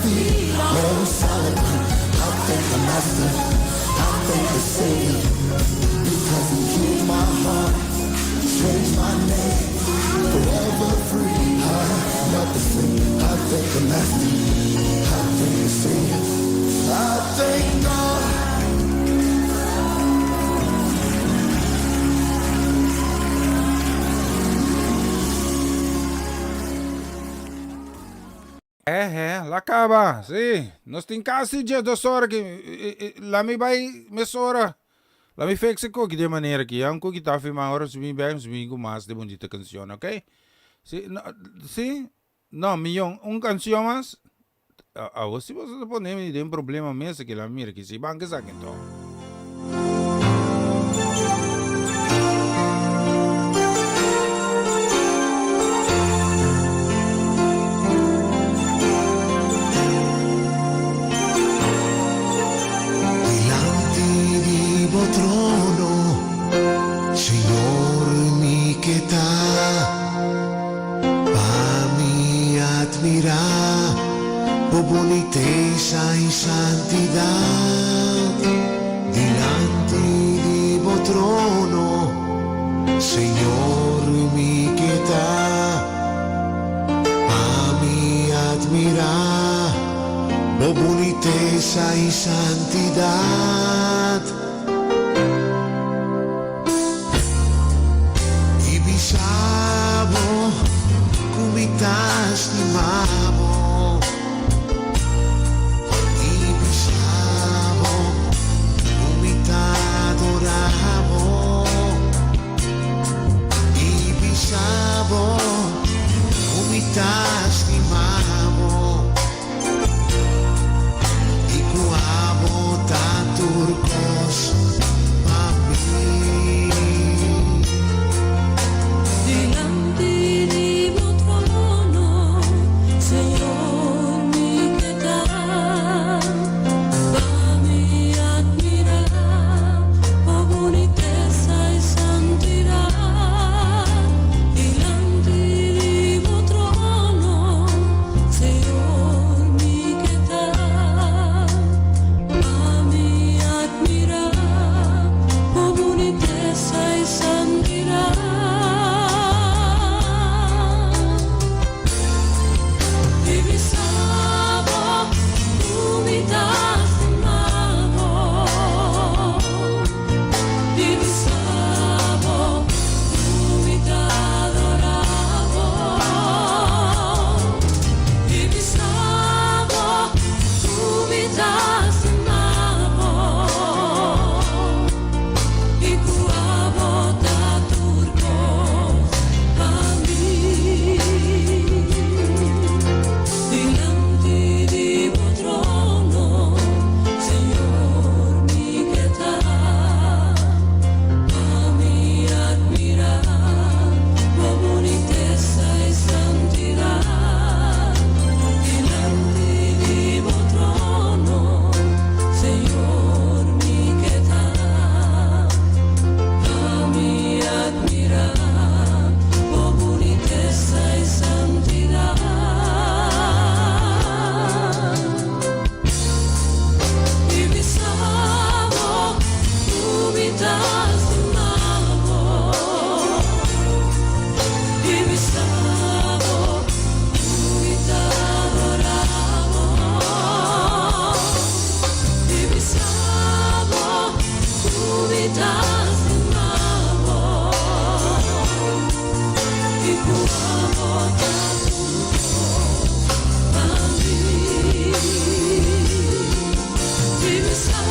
feet. Oh, solid ground. I thank the Master. I thank the Savior. Because he healed my heart, changed my name, forever free. I'm not the same. I thank the Master. I thank the Savior. I thank God. Eh, la caba, si. Nos tin casi 12 ora aki. La mi bay mesora. La mi fix e koki di e manera aki. Ya un koki ta firma ora si mi bay, si mi cu mas di bunita cancion, ok? Si, no, si? No, miyon, un cancion mas? Awo si boso ta pone mi den problema mes aki, la mi mira ki si ban esaki anto. Dilanti di bo trono, Señor mi ke ta, pa mi admirá bo bunitesa i santidat. Dilanti di bo trono, Señor mi ke ta, pa mi admirá bo bunitesa i santidat. I bisa bo ku mi ta stima bo. I bisa bo ku mi ta adora bo. I bisa bo ku mi ta stima bo. I ku abo ta tur kos pa mi. Dilanti di bo trono, Señor, mi ke ta, pa mi admirá bo bunitesa i santidat. Dilanti di bo trono, Señor, mi ke ta, pa mi admirá bo bunitesa i santidat. I bisa bo ku mi ta stima bo. I bisa bo ku mi ta adorá bo. I bisa bo ku mi ta stima bo. I ku abo ta tur kos pa mi. Dilanti di bo trono, Señor, mi ke ta, pa mi admirá bo bunitesa i santidat. Dilanti di bo trono, Señor, mi ke ta, pa mi admirá bo bunitesa i santidat. I bisa bo ku mi ta stima bo. I bisa bo ku mi ta adorá bo. I bisa bo ku mi ta stima bo. I ku abo ta tur kos pa mi. I bisa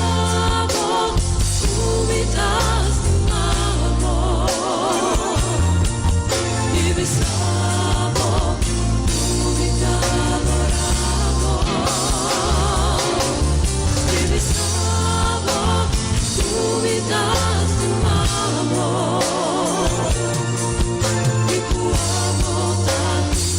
bo ku mi ta stima bo. I bisa bo ku mi ta adorá bo. I bisa bo ku mi ta stima bo. I ku abo ta tur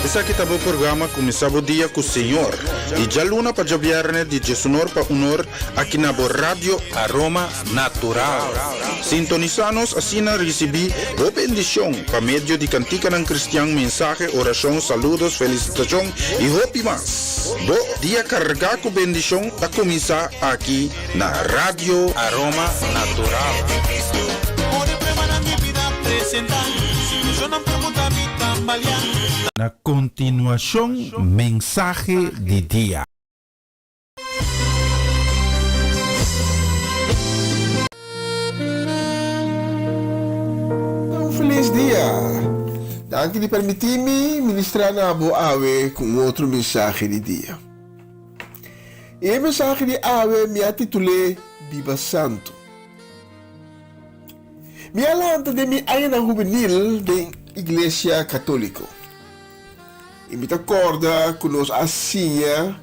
Esaki ta bo programa Kuminsá bo dia ku Señor, di djaluna pa djabièrnè di djesunor pa unor aki na bo Radio Aroma Natural. Sintonisá nos asina risibí bo bendishon pa medio di kantikanan kristian, mensahe, orashon, saludos, felisitashon i hopi mas. Bo dia kargá ku bendishon ta kuminsá aki na Radio Aroma Natural. Na kontinuashon mensahe di dia. Un felis dia! Danki di permití mi ministrá na bo awe ku un otro mensahe di dia. I e mensahe di awe mi a titul'é Biba Santu. Mi a lanta den mi añanan hubenil den Iglesia Katóliko. I mi ta kòrda ku nos a siña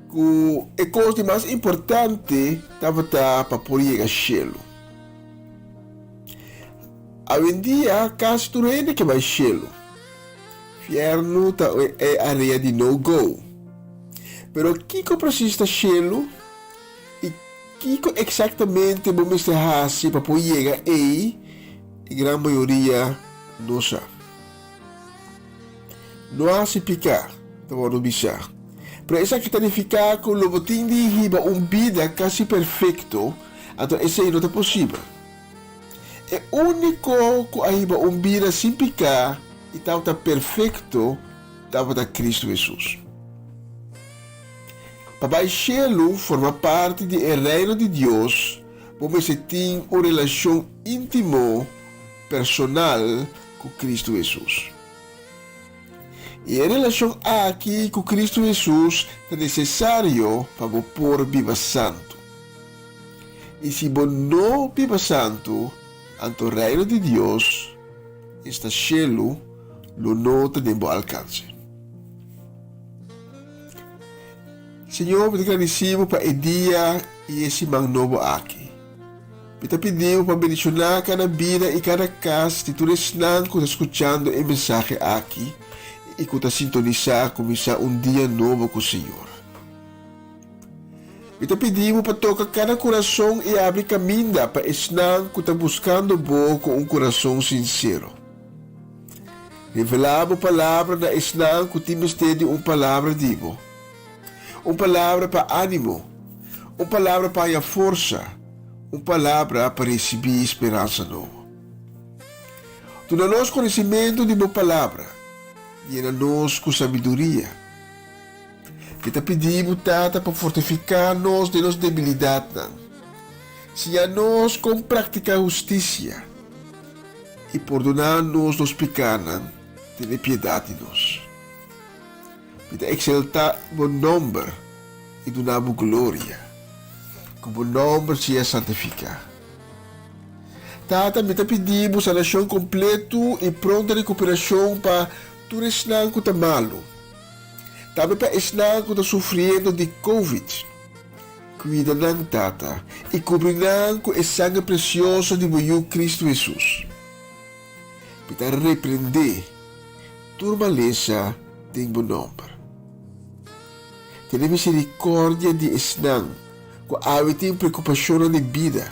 ku e kos di mas importante tabata pa por yega shelu. Awendia kasi tur hende ke bai shelu. Fièrnu ta e area di no go. Pero kiko presis ta shelu i kiko eksaktamente bo mester hasi pa por yega ei, e gran mayoria no sa. No hasi piká, ta wòrdu bisá. Pero esaki ta nifiká ku lo bo tin di hiba un bida kasi perfekto, anto esei no ta posibel. E úniko ku a hiba un bida sin piká i tabata perfekto tabata Kristu Hesus. Pa bai shelu forma parti di e Reino di Dios, bo mester tin un relashon íntimo, personal, ku Kristu Hesus. I e relashon aki ku Kristu Hesus ta nesesario pa bo por biba santu. I si bo no biba santu, anto Reino di Dios, esta shelu, lo no ta den bo alkanse. Señor, mi ta gradisí bo pa e dia i e siman nobo aki. Mi ta pidi bo pa bendishoná kada bida i kada kas di tur esnan ku ta skuchando e mensahe aki i ku ta sintonisá kuminsá un dia nobo ku Señor. Mi ta pidi bo pa toka kada kurason i abri kaminda pa esnan ku ta buskando bo ku un kurason sinsero. Revelá bo palabra na esnan ku tin mester di un palabra di bo, un palabra pa ánimo, un palabra pa haña forsa, un palabra pa risibí speransa nobo. Duna nos konosimentu di bo palabra, yena nos ku sabiduria. Mi ta pidi bo, Tata, pa fortifiká nos den nos debilidatnan. Siña nos kon praktiká hustisia i pordoná nos nos pikánan. Tene piedat di nos. Mi ta ekseltá bo nòmber i duna bo gloria. Ku bo nòmber sea santifiká. Tata, mi ta pidi bo sanashon kompletu i pronto rekuperashon pa tur esnan ku ta malu. Tambe pa esnan ku ta sufriendo di Covid. Kuida nan, Tata, i kubri nan ku e sanger presioso di bo Yu Kristu Hesus. Mi ta reprendé tur malesa den bo nòmber. Tene miserikòrdia di esnan ku awe tin preokupashonnan di bida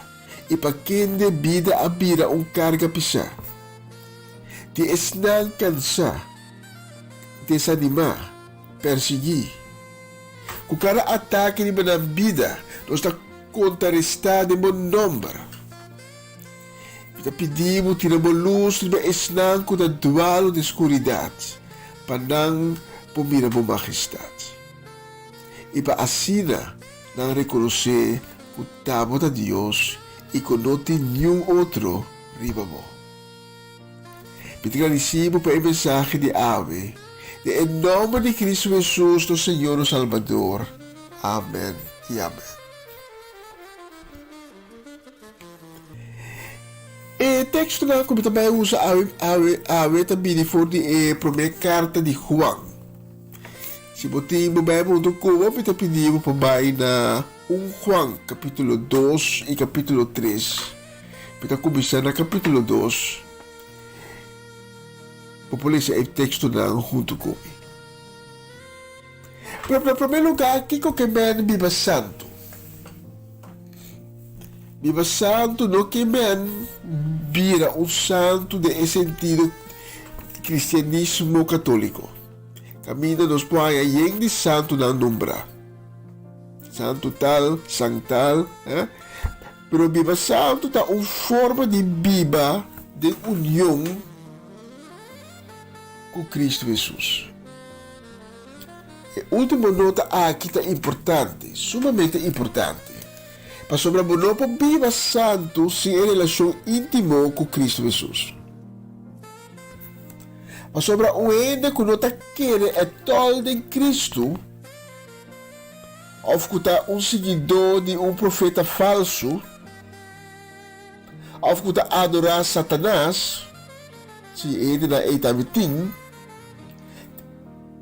i pa kende bida a bira un karga pisá. Di esnan kansá. Desanimá, persiguí. Ku kada atake riba nan bida, nos ta kontrarestá den bo nòmber. Mi ta pidi bo tira bo lus riba esnan ku ta dualu den skuridat, pa nan por mira bo majestat. I pa asina nan rekonosé ku ta bo ta Dios i ku no tin niun otro riba bo. Mi ta gradisí bo pa e mensahe di awe. Den e nòmber di Kristu Hesus, nos Señor nos Salbador. Amen i amen. E tekstonan ku mi ta bai usa awe awe awe ta bini for di e promé karta di Juan. Si bo tin bo Bijbel huntu ku bo, mi ta pidi bo pa bai na 1 Juan kapítulo 2 i kapítulo 3. Mi ta kuminsá na kapítulo dos. Bo por lesa e tekstonan huntu ku mi. Pero na promé lugá, kiko ke men biba santu? Biba santu no ke men bira un santu den e sentido kristianismo katóliko, kaminda nos por haña yen di santunan nombrá, santu tal, san tal, eh. Pero biba santu ta un forma di biba den union ku Kristu Hesus. E último nota aki ta importante, sumamente importante, pasobra bo no por biba santu sin e relashon íntimo ku Kristu Hesus. Pasobra un hende ku no ta kere ètòl den Kristu, òf ku ta un siguidó di un profeta falsu, òf ku ta adorá Satanas, si e hendenan ei tambe tin,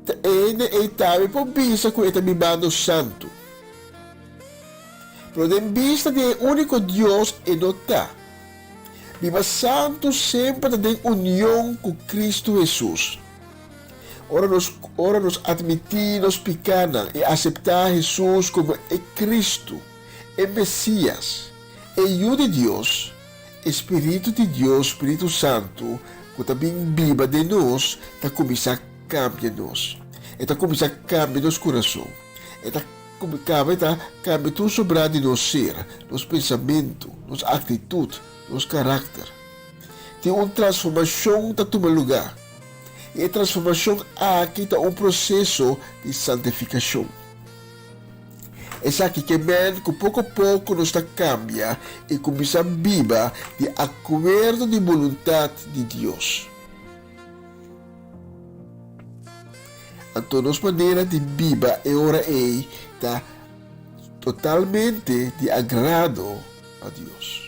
Ta e hende ei tambe por bisa ku e ta bibando santu. Pero den bista di e úniko Dios e no ta. Biba santu semper ta den union ku Kristu Hesus. Ora nos ora nos atmití nos pikánan i aseptá Hesus komo e Kristu, e Mesias, e Yu di Dios, E spiritu di Dios, spiritu santu, ku ta bin biba den nos, ta kuminsá kambia nos. E ta kuminsá kambia nos kurason. E ta kaba e ta kambia tur sobrá di nos ser, nos pensamentu, nos aktitut, nos karakter. Tin un transformashon ta tuma lugá. I e transformashon aki ta un proseso di santifikashon. Esaki ke men ku poko poko nos ta kambia i kuminsá biba di akuerdo di boluntat di Dios. Anto nos manera di biba e ora ei ta totalmente di agrado pa Dios.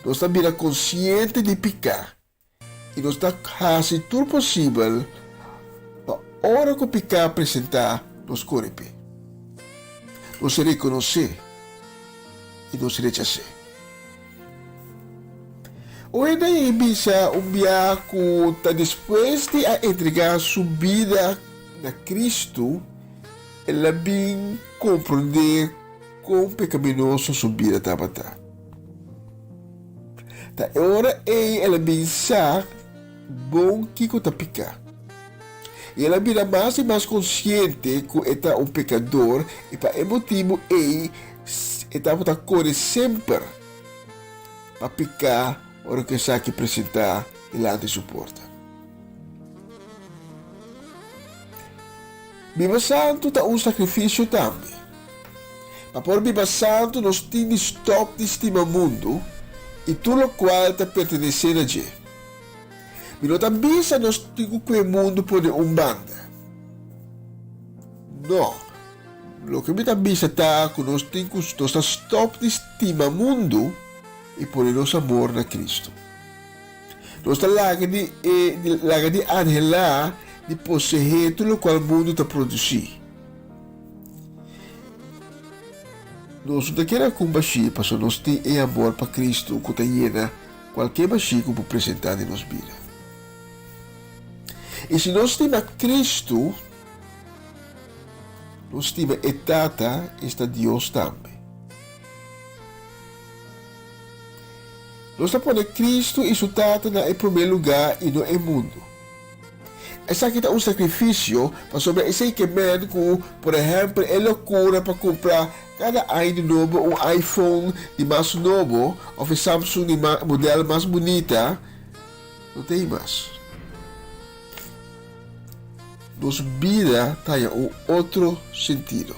Nos ta bira konsiente di piká I nos ta hasi tur posibel pa ora ku piká presentá nos kore p'e. Nos rekonosé i nos rechas'é. Un hende a bisa un bia ku ta despues di a entregá su bida na Kristu el a bin komprondé kon pekaminoso su bida tabata. Ta e ora ei el a bin sa bon kiko ta piká. I el a bira mas i mas konsiente ku e ta un pekador i pa e motibu ei e tabata kore semper pa piká ora ku esaki presentá dilanti su porta. Biba santu ta un sakrifisio tambe. Pa por biba santu nos tin di stòp di stima mundu i tur lokual ta pertenesé na dje. Mi no ta bisa nos tin ku kue mundu pone un banda. No, loke mi ta bisa ta ku nos tin ku nos ta stòp di stima mundu i pone nos amor na Kristu. Nos ta laga di e laga di anhelá di poseé tur lokual mundu ta produsí. Nos no ta keda ku un bashí pasobra nos tin e amor pa Kristu ku ta yena kualke bashí ku por presentá den nos bida. I si nos stima Kristu, nos stima e Tata, esta Dios tambe. Nos ta pone Kristu i su Tata na e promé lugá i no e mundu. Esaki ta un sakrifisio pasobra esei ke men ku, por ehèmpel, e lokura pa kumpra kada aña di nobo un iPhone di mas nobo òf e Samsung di modèl mas bunita, no ta ei mas. Nos bida ta haña un otro sentido.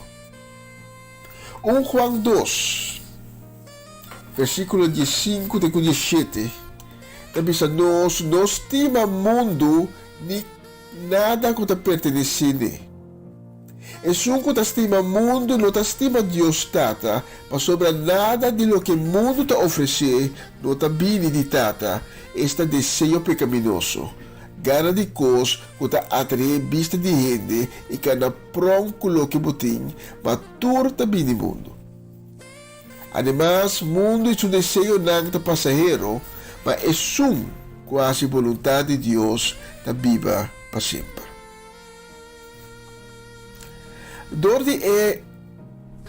Un Juan dos. Versíkulo diesinku te ku dieshete ta bisa nos, No stima mundu ni nada ku ta pertenesé n'e. Esun ku ta stima mundu no ta stima Dios Tata, pasobra nada di loke mundu ta ofresé no ta bini di Tata, esta deseo pekaminoso, gana di kos ku ta atraé bista di hende i kana pronk ku loke bo tin, ma tur ta bini mundu. Ademas, mundu i su deseonan ta pasahero, ma esun ku hasi boluntat di Dios ta biba pa semper. Dor di e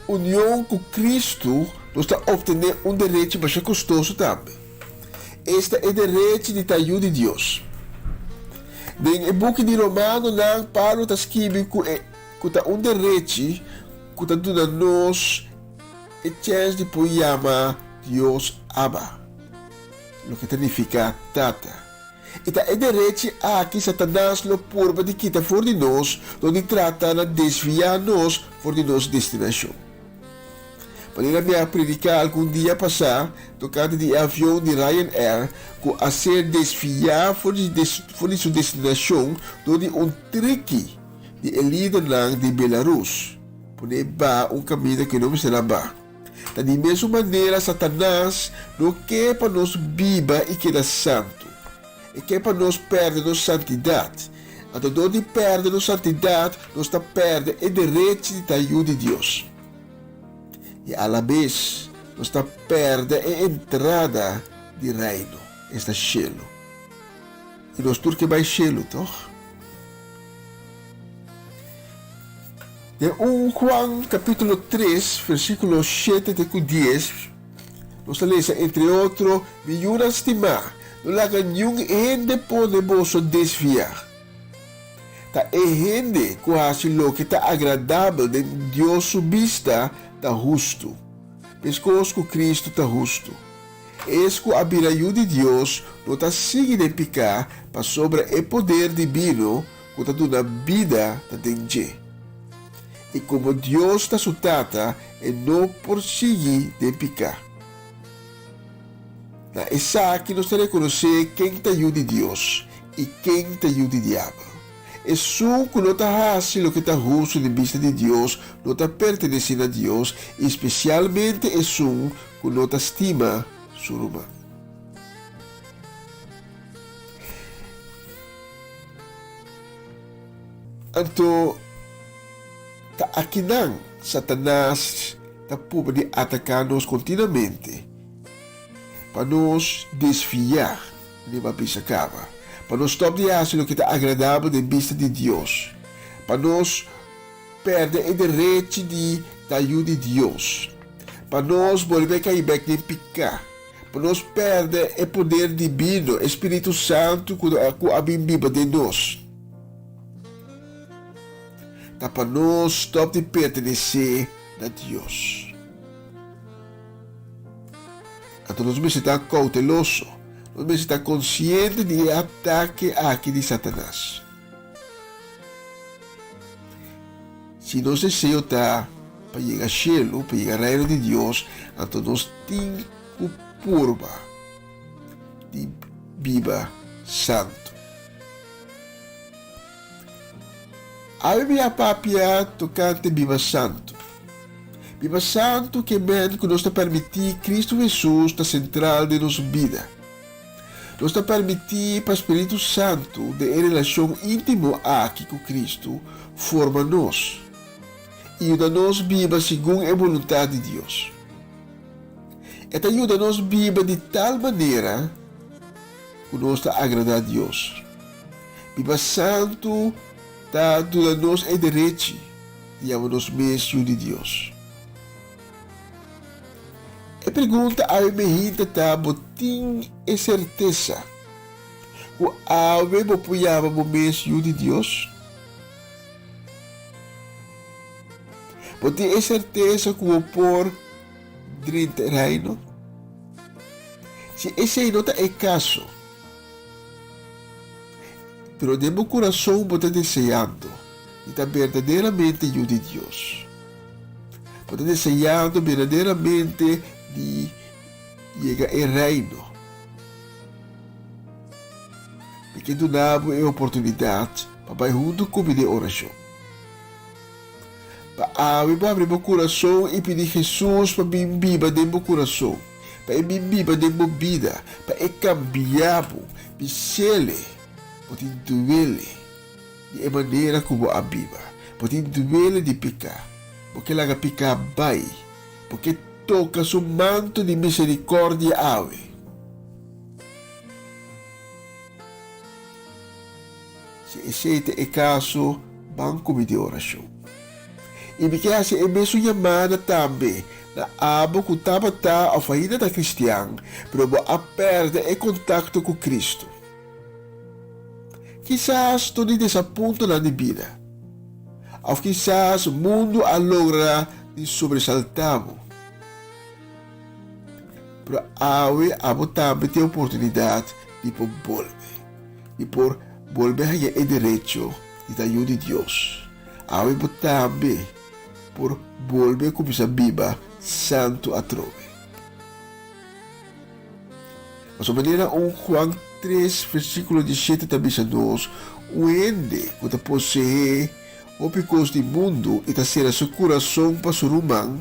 union ku Kristu nos ta optené un derechi masha kostoso tambe. Esta e derechi di ta yu di Dios. Den e buki di Romanonan Pablo ta skibi ku e ku ta un derechi ku ta duna nos e chèns di por yama Dios Abba, loke ta nifiká Tata. I ta e derechi aki Satanas lo purba di kita for di nos dor di trata na desviá nos for di nos destinashon. Manera mi a prediká algun dia pasá tokante di e avion di Ryanair ku a ser desviá for di for di su destinashon dor di un triki di e lidernan di Belarus, pone ba un kaminda ku e no mester a ba. Ta di mesun manera Satanas no ke pa nos biba i keda santu. E ke pa nos pèrdè nos santidat. Anto dor di pèrdè nos santidat, nos ta pèrdè e derechi di ta yu di Dios. I alabes nos ta pèrdè e entrada di Reino, esta shelu. I nos tur ke bai shelu, tòg? Den 1 Juan capítulo 3, versículo 7 te cu 10, nos ta lesa entre otro, Mi yunan stimá, no laga niun hende pone boso desviá. Ta e hende cu haci loke ta agradabel den Dios su bista ta hustu, mescos cu Cristo ta hustu. Es cu a bira yu di Dios no ta sigui den picá pasobra e poder dibino ku ta duna bida ta den dje. I komo Dios ta su Tata, e no por sigui den piká. Na esaki nos ta rekonosé ken ta yu di Dios i ken ta yu di Diabel. Esun ku no ta hasi loke ta hustu den bista di Dios no ta pertenesé na Dios, i spesialmente esun ku no ta stima su ruman. Anto, ta akinan Satanas ta purba di ataká nos kontinuamente pa nos desviá riba bisa kaba, pa nos stòp di hasi loke ta agradabel den bista di Dios, pa nos pèrdè e derechi di ta yu di Dios, pa nos bolbe kai bèk den piká. Pa nos pèrdè e poder dibino, e Spiritu Santu ku ku a bin biba den nos. Ta pa nos stòp di pertenesé na Dios. Anto nos mester ta kouteloso, nos mester ta konsiente di e atake aki di Satanas. Si nos deseo ta pa yega shelu, pa yega Reino di Dios, anto nos tin ku purba di biba santu. Awe mi a papia tokante biba santu. Biba santu ke men ku nos ta permití Kristu Hesus ta sentral den nos bida. Nos ta permití pa Spiritu Santu den e relashon íntimo aki ku Kristu forma nos i yuda nos biba segun e boluntat di Dios. E ta yuda nos biba di tal manera ku nos ta agradá Dios. Biba santu ta duna nos e derechi di yama nos mes yu di Dios. E pregunta awe mehinta ta bo tin e sertesa ku awe bo por yama bo mes yu di Dios? Bo tin e sertesa ku bo por drenta e Reino? Si esei no ta e kaso, pero den bo kurason bo ta deseando di ta berdaderamente yu di Dios. Bo ta deseando berdaderamente di yega e Reino. Mi ke duna bo e oportunidat pa bai huntu ku mi den orashon. Pa awe bo abri bo kurason i pidi Hesus pa bin biba den bo kurason, pa e bin biba den bo bida, pa e kambia bo, bis'Ele bo tin duele. Di e manera ku bo a biba. Bo tin duele di piká. Bo ke laga piká bai. Bo ke toka su manto di miserikòrdia awe. Si esei ta e kaso, ban ku mi den orashon. I mi ke hasi e mesun yamada tambe na abo ku tabata òf ainda ta kristian, pero bo a pèrdè e kontakto ku Kristu. Kisas tur di desapuntonan di bida, òf kisas mundu a logra di sobresaltá bo. Pero awe abo tambe tin e oportunidat di por bolbe, di por bolbe haña e derecho di ta yu di Dios. Awe bo tambe por bolbe kuminsá biba santu atrobe. Pasobra manera un Juan tres versíkulo diesshete ta bisa nos, un hende ku ta poseé hopi kos di mundu i ta sera su kurason pa su ruman,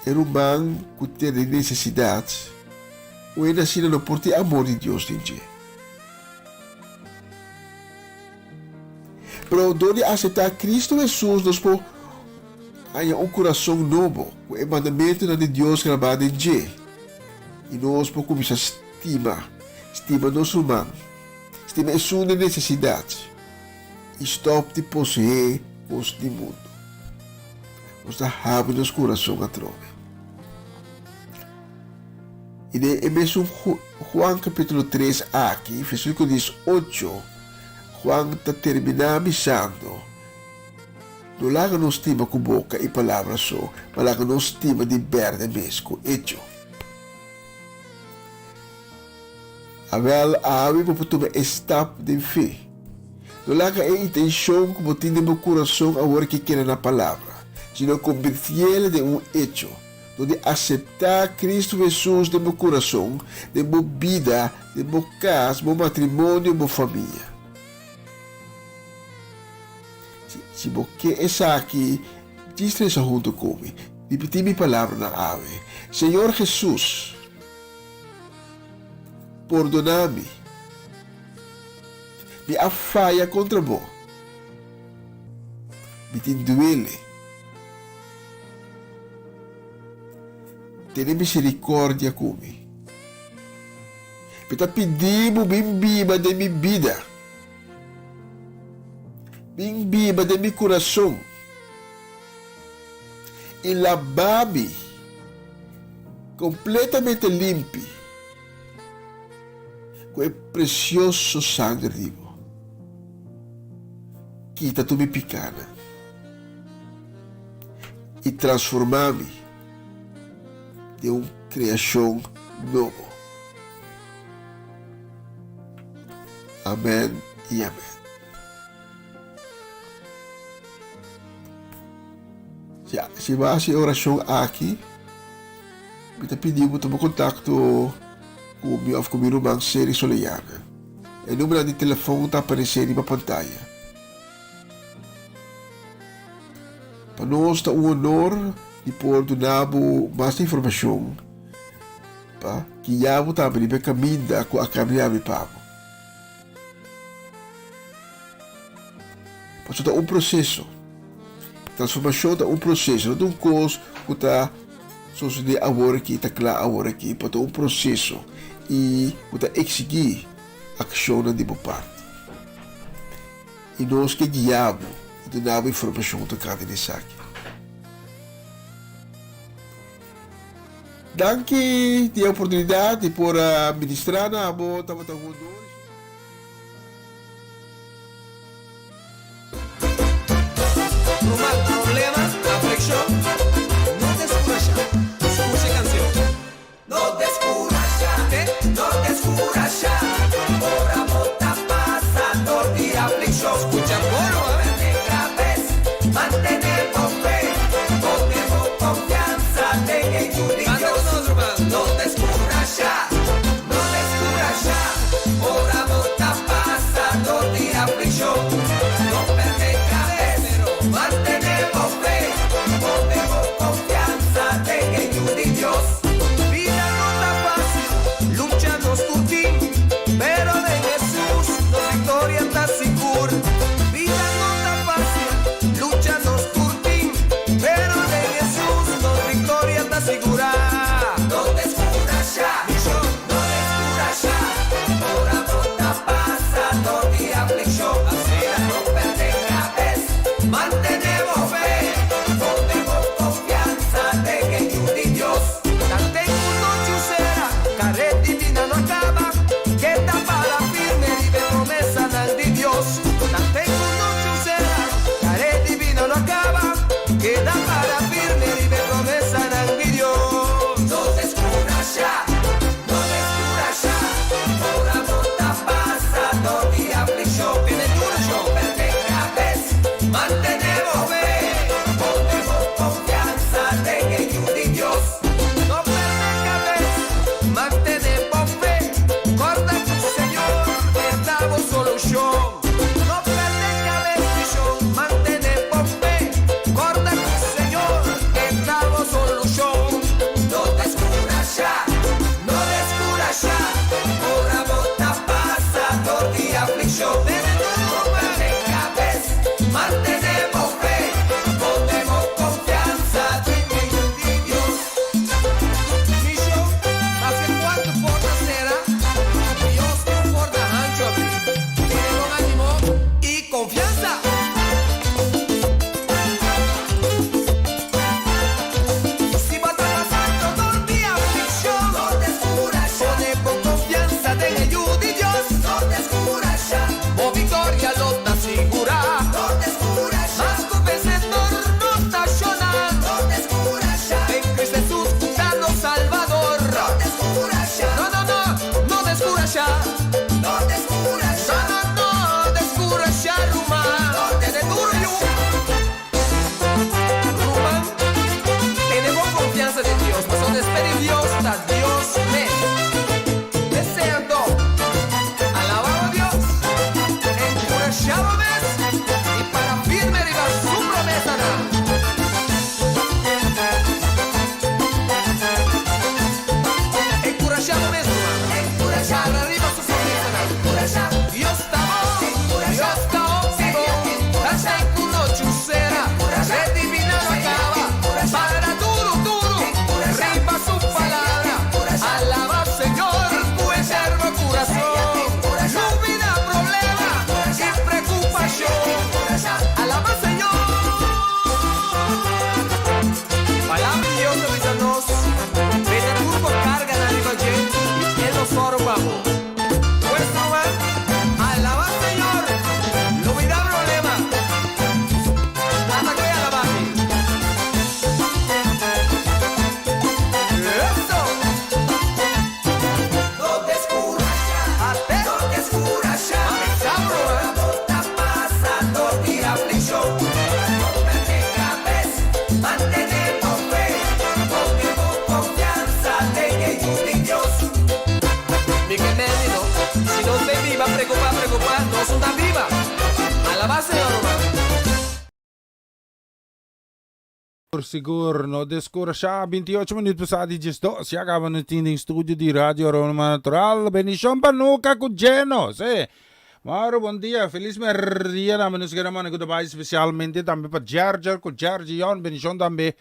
e ruman ku tene nesesidat, un hende asina no por tin amor di Dios den dje. Pero dor di aseptá Kristu Hesus nos por haña un kurason nobo ku e mandamentunan di Dios grabá den dje, i nos por kuminsá stima, stima nos ruman, stima esun den nesesidat, i stòp di poseé kos di mundu. Nos ta habri nos kurason atrobe. I den e mesun Juan kapítulo tres aki, versíkulo diesocho, Juan ta terminá bisando, No laga nos stima ku boka i palabra so, ma laga nos stima di bèrdè mes ku echo. Awèl, awe bo por tuma e stap den fe. No laga e intenshon ku bo tin den bo kurason awor ke keda na palabra, sino kombertiel den un echo. Dor di aseptá Kristu Hesus den bo kurason, den bo bida, den bo kas, bo matrimonio, bo famia. Si, si bo ke esaki, djis resa huntu ku mi. Ripití mi palabranan awe. Señor Hesus, pordoná mi. Mi a faya kontra bo. Mi tin duele. Tene misericordia cu mi. Mi ta pidi bo bin biba den mi bida. Bin biba den mi curason. I laba mi completamente limpi cu e precioso sangre di bo. Kita tur mi picanan. I transformá mi den un kreashon nobo. Amèn i amèn. Si bo a hasi e orashon aki, mi ta pidi bo tuma kontakto ku mi òf ku mi ruman Seri Soleyana. E numeronan di telefòn ta aparesé riba pantaya. Pa nos ta un honor di por duna bo mas informashon pa guia bo tambe riba e kaminda ku a kambia mi pa bo. Pasobra ta un proseso. Transformashon ta un proseso, no ta un kos ku ta sosodé awor aki, ta kla awor aki, pero ta un proseso i ku ta eksigí akshonnan di bo parti. I nos ke guia bo i duna bo informashon tokante di esaki. Danki di e oportunidat di por a ministrá na bo. Tabata un honor. Ruman, problema, aflikshon, no deskurashá. Skucha e kansion. No deskurashá, no deskurashá, ora bo ta pasa dor di aflikshon. Skucha bon, ruman. Negra bes, mantené bo fe, pone bo konfiansa den e Yu di Dios. Kanta ku nos, ruman. No deskurashá, no deskurashá, ora. Para riba su sonrisanan. Dios ta bon, Dios ta óptimo, Tanten ku no chusera, Red divina no a kaba. Para duru, duru, riba su palabra. Alaba Señor ku eterno kurason. Lubida problema i preokupashon. Alaba Señor. Palabra di Dios ta bisa nos, Beta tur bo karganan riba dje i e lo sòru pa bo. Pues ruman, alaba Señor, lubida problema. Ata koe alaba mi. Eso! No deskurashá, no deskurashá. Ora bo ta pasa dor di aflikshon, no pèrdè kabes, mantené bo fe, pone bo konfiansa den e Yu di Dios. Mi ke meni no, si nos ta biba preokupá preokupá, nos no ta biba. Alabá Señor, ruman. Sigur no deskurashá. 28 minuut pasá di 12. Ya kaba nos tin den studio di Radio Aroma Natural. Bendishon pa Nuka ku Jeno. Sí. Mauro, bon dia. Felis merdia tambe nos kere manda ku ta bai spesialmente tambe pa Jerjer ku Jerjion. Bendishon tambe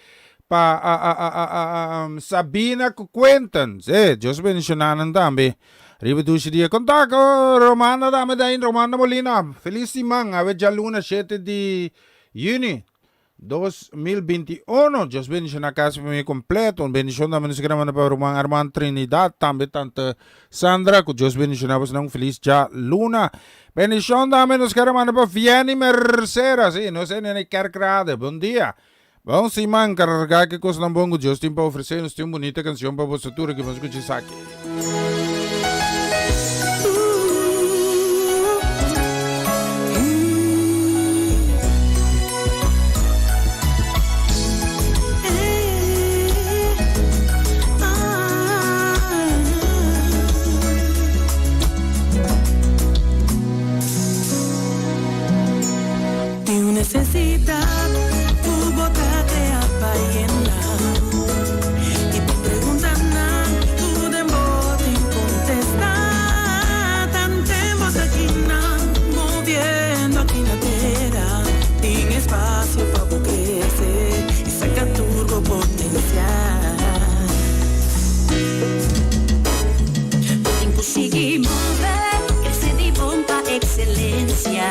pa a, a, a, a, a, a, Sabina ku Quentin. Sí, Dios bendishoná nan tambe. Riba dushi dia. Konta ku Romanda tambe ta ain, Romanda Molina. Felis siman. Awe djaluna 7 di yüni. 2021, Dios bendiciona casa y familia completo. Un bendicion tambe nos kere manda pa ruman Armand Trinidad, tambe tante Sandra, cu Dios bendiciona bosnan un feliz dja luna. Bendicion tambe nos kere manda pa Vianney Mercera, si, nos ene na Kerkrade. Bon dia. Bon siman, carga ki cosnan bon cu Dios tin pa ofrece. Nos tin un bunita cancion pa boso tur aki, bon scucha esaki. Tin un nesesidat ku bo ta krea pa yena. I bo preguntanan ku den bo tin kontestá. Tanten bo ta kinan moviendo aki na tera. Tin espasio pa bo krese i saka tur bo potensial. Bo tin ku sigui move, krese di bon pa ekselensia.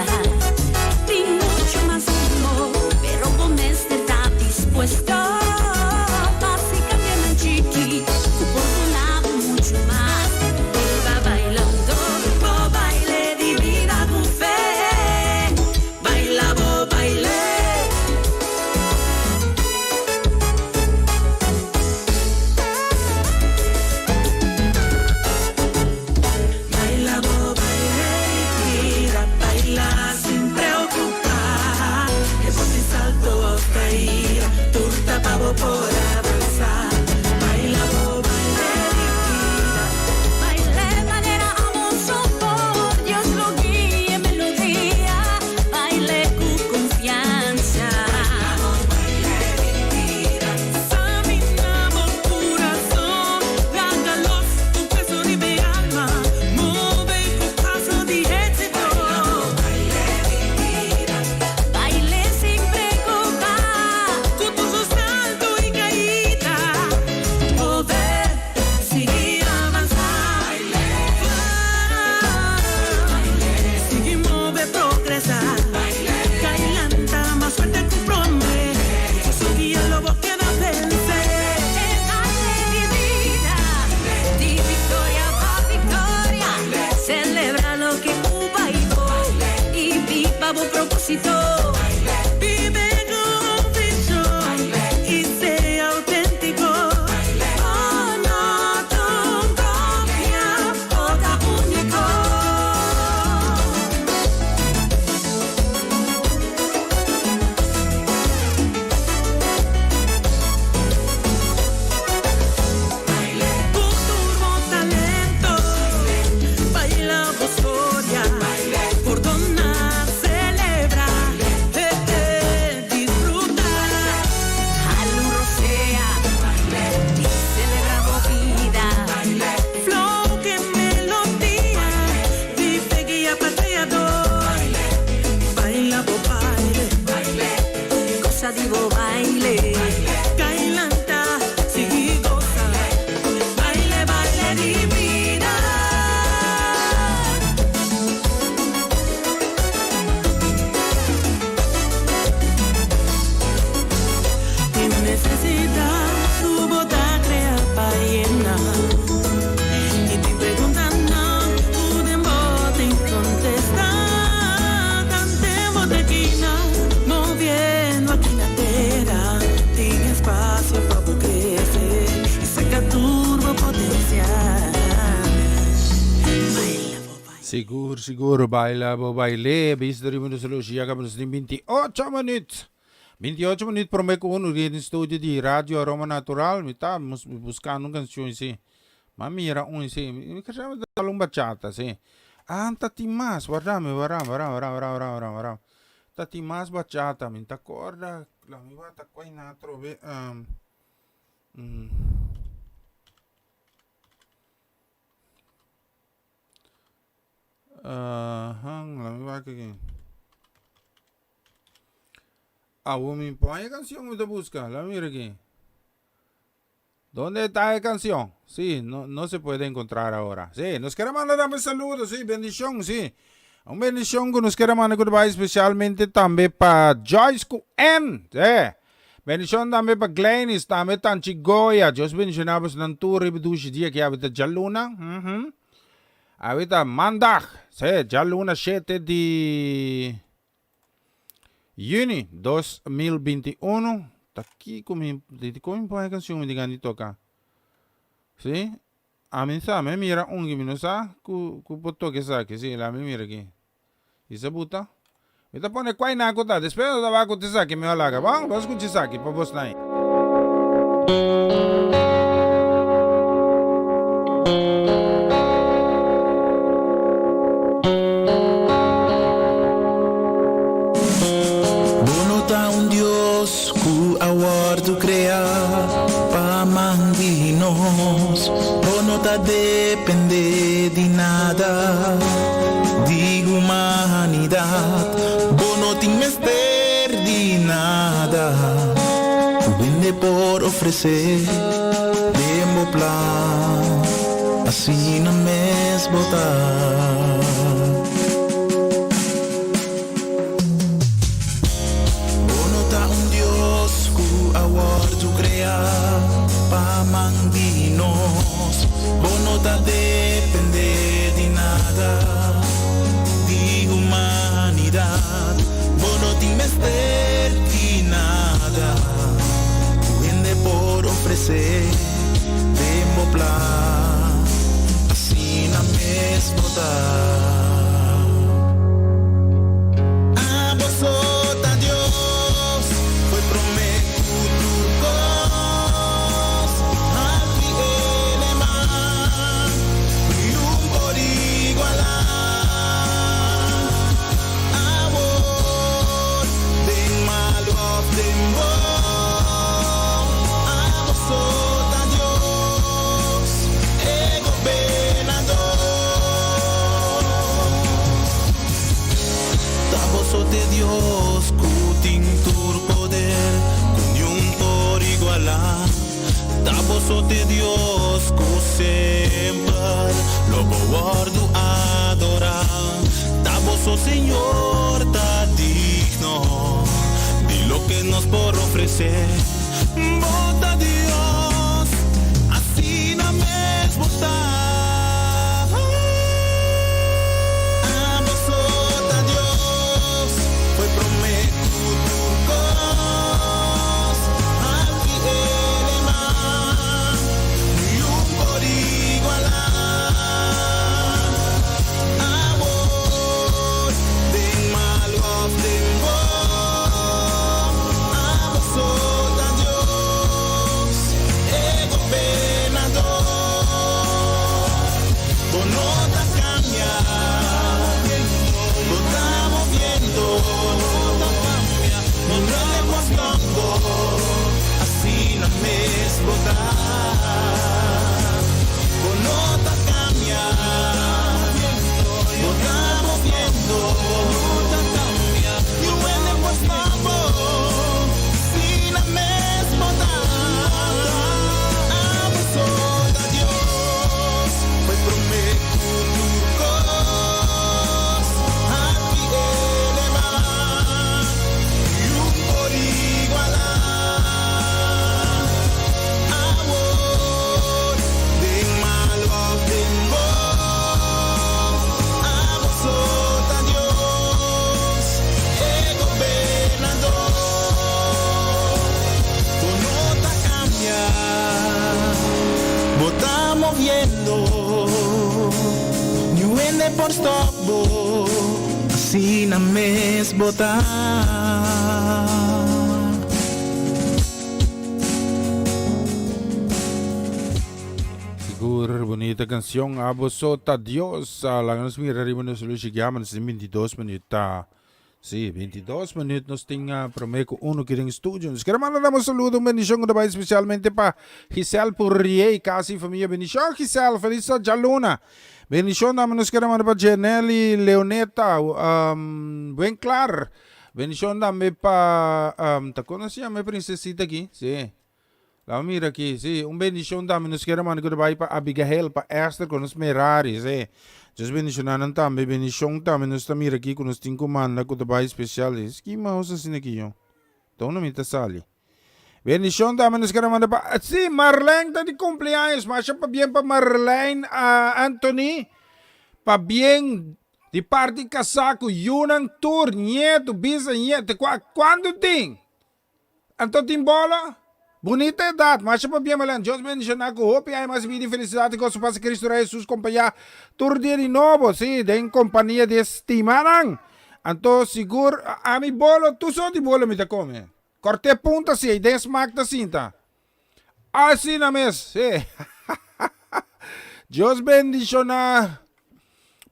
Tin muchu mas mihó, pero bo mester ta dispuesto pa hasi kambionan chiki ku por duna bo muchu mas. Biba bailando bo baile di bida ku fe. Baila bo baile. Baila bo baile di bida, baila sin preocupa. E bo tin salto of caida, tur ta pa bo por avanza. Baila bo baile di bida. Baile manera amor so por Dios lo guia e melodia, baile cu confianza. Baila bo baile di bida. Samina bo curason, laga los tu peso riba e alma, move cu paso di exito. Baila bo baile di bida. Baile sin preocupa. Cu tur su salto y caida, move, sigui avanza. Sigui move, progresa. Cai lanta mas fuerte cu prome. Su guia lo bo keda vence. E baile di bida, di victoria pa victoria. Celebra loke cu bay bo y biba bo proposito. Bibe cu un vision y sea autentico. Bo no ta un copia, bo ta unico. Cu tur bo talento, baila bo storia, pordona, celebra. Sigur, sigur, baila bo baile, bista riba nos loshi ya caba nos tin 28 minuut. 28 minuut prome cu uno den studio di Radio Aroma Natural, mi ta buscando un cancion si. Ma mira un si, mi creo ta un bachata si. Ah, ta tin mas, warda mi, warda, warda, warda, warda, warda, warda, warda. Ta tin mas bachata, mi ta corda, la mi wata cuai na atrobe, um, mm. Aha, la mi wak aki. Awo mi pon e canción mi ta busca, la mi mira aki. ¿Dónde está e canción? Sí, no, no se puede encontrar ahora. Sí, nos quiere mandar también saludos, sí, bendición, sí. Un bendición que nos quiere mandar goodbye especialmente también pa Joyce cu N. Sí. Bendición tambe pa Glenis, tambe Tanchi Goya. Dios bendiciona bos nan tur riba dushi dia ki awe ta djaluna. Mhm. Awe ta maandag. Sí, djaluna shete di juni 2021. Ta kiko mi, di kon mi pon e cancion mi tin gana di toca? Sí? Ami sa, mi a mira un ki mi no sa ku ku por toca esaki. Sí, laat mi mira aki. I sa buta. Mi ta pone kwai nan ku ta. Despues nos ta wak ku ta esaki mihor laga. Bon, bo skucha esaki pa bos nan. Bo no ta un Dios ku a wòrdu kreá pa man di nos. Bo no ta dependé di nada di humanidat. Bo no tin mester di nada ku hende por ofresé den bo plan. Asina mes bo ta. Bo no ta un Dios ku a wòrdu kreá pa man di nos. Bo no ta dependé di nada di humanidat. Bo no tin mester di nada ku hende por ofresé den bo plan. Asina mes bo ta. Abo so ta Dios, foi promé ku tur kos, haltu i elevá, niun por igualá. Awor, den malu òf den bon, abo so ta Dios, e Gobernador. Ta boso t'e Dios ku tin tur poder, ku niun por igualá. Ta boso t'e Dios ku semper lo bo wòrdu adorá. Ta boso Señor ta digno di loke nos por ofresé. Bo ta Dios, asina mes bo ta. Abo so ta Dios, foi promé ku tur kos, haltu i elevá, niun por igualá. Awor, den malu òf den bon, abo so ta Dios. por stop bo, asina mes bo ta. Sigur bunita cancion abo so ta Dios. Laga nos mira riba nos lushi guiama nos tin 22 minuut ta. Si, 22 minuut nos tin prome cu uno ki den studio. Nos quiere manda damos saludo, un bendicion cu ta bay especialmente pa Giselle Pourier, casa y familia. Bendicion Giselle, feliz djaluna. Bendicion tambe nos quiere manda pa Jenelly Leoneta, um, buen clar. Bendicion tambe pa, um, ta con nos llama e princesita aki? Si. Laat mira aki, si, un bendicion tambe nos quiere manda cu ta bay pa Abigail, pa Esther cu nos Merari, si. Dios bendiciona nan tambe. Bendicion tambe nos ta mira aki cu nos tin cu manda cu ta bay special. Esaki mouse asina aki yo. Ta unda mi ta sali. Bendicion tambe nos quiere manda pa, si, Marlene ta di cumpleaños. Masha pabien pa Marlene Anthony. Pabien di parti casá cu yunan tur, nieto, bisa nieto. Cuanto tin? Anto tin bolo? Bunita edat, masha pabia Melen. Dios bendiciona cu hopi aña mas bida y felicidad y gozo pasa Cristo Rey Jesus compaña tur dia di nobo, si, den compania di e stimanan. Anto sigur ami bolo, tur sort di bolo mi ta come. Corte punta si, den smaak ta sinta. Asina mes, si. Dios bendiciona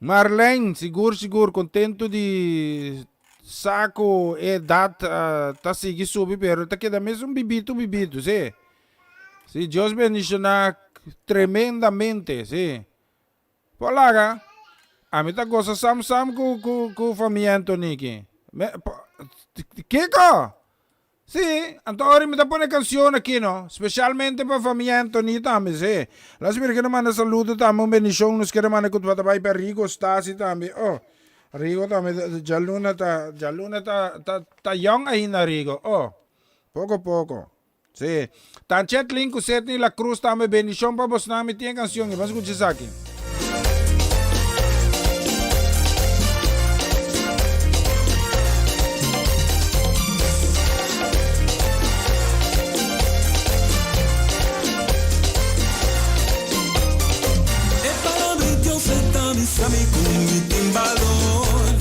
Marlene, sigur sigur contento di sa cu e edad ta sigui subi pero ta keda mesun bibito bibito, si. Si, Dios bendiciona tremendamente, si. Por laga, ami ta goza sam sam cu cu cu famia Anthony aki. Me, kico? Sí, anto ora mi ta pone cancion aki no, specialmente pa famia Anthony tambe, sí. Las mira kier manda saludo tambe, un bendicion nos kier manda cu ta bay pa Rigo Stasi tambe. Oh, Rigo tambe djaluna ta, djaluna ta, ta, ta young ainda Rigo. Oh, poco poco. Sí. Tan Chetling cu Setney La Cruz tambe bendicion pa bosnan mi tin e cancion y ban scucha esaki. E palabra di Dios e ta bisa mi cu mi tin balor.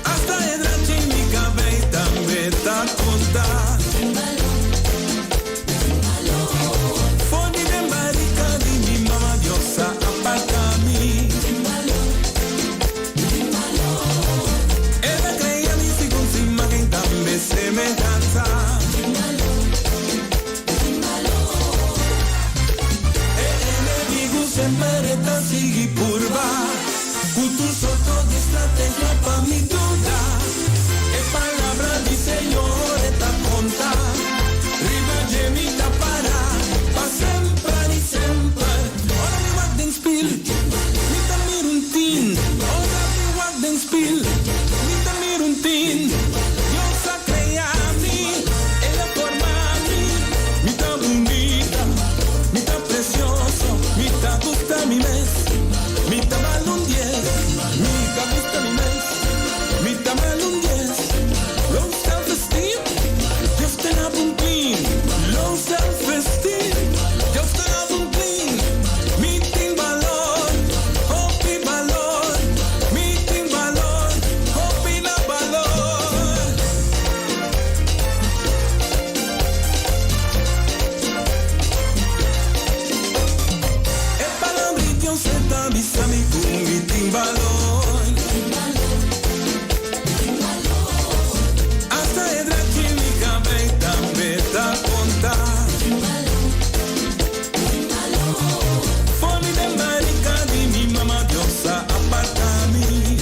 Hasta e drachi mi cabey tambe ta conta. For di den barrica di mi mama Dios a aparta mi. El a crea mi segun su imagen tambe semehanza. E enemigo semper e ta sigui purba cu tur sorto di estrategia pa mi duda. E palabra di Señor e ta conta, riba dje mi ta para pa semper y semper. Ora mi wak den spiel, mi ta mira un tin. Ora mi wak den spiel, mi ta mira un tin. Dios a crea mi, El a forma mi. Mi ta bunita, mi ta precioso, mi ta gusta mi mes. Mi ta bal un dies, mi ta gusta mi mes. Mi ta bal un dies. Low self-esteem, Dios te lava un clean. Low self-esteem, Dios te lava un clean. Mi tin balor, hopi balor. Mi tin balor, hopi na balor. E palabra di Dios e ta bisa mi ku mi tin balor. Hasta e drachi mi kabei tambe ta konta. For di den barika di mi mama Dios a aparta mi.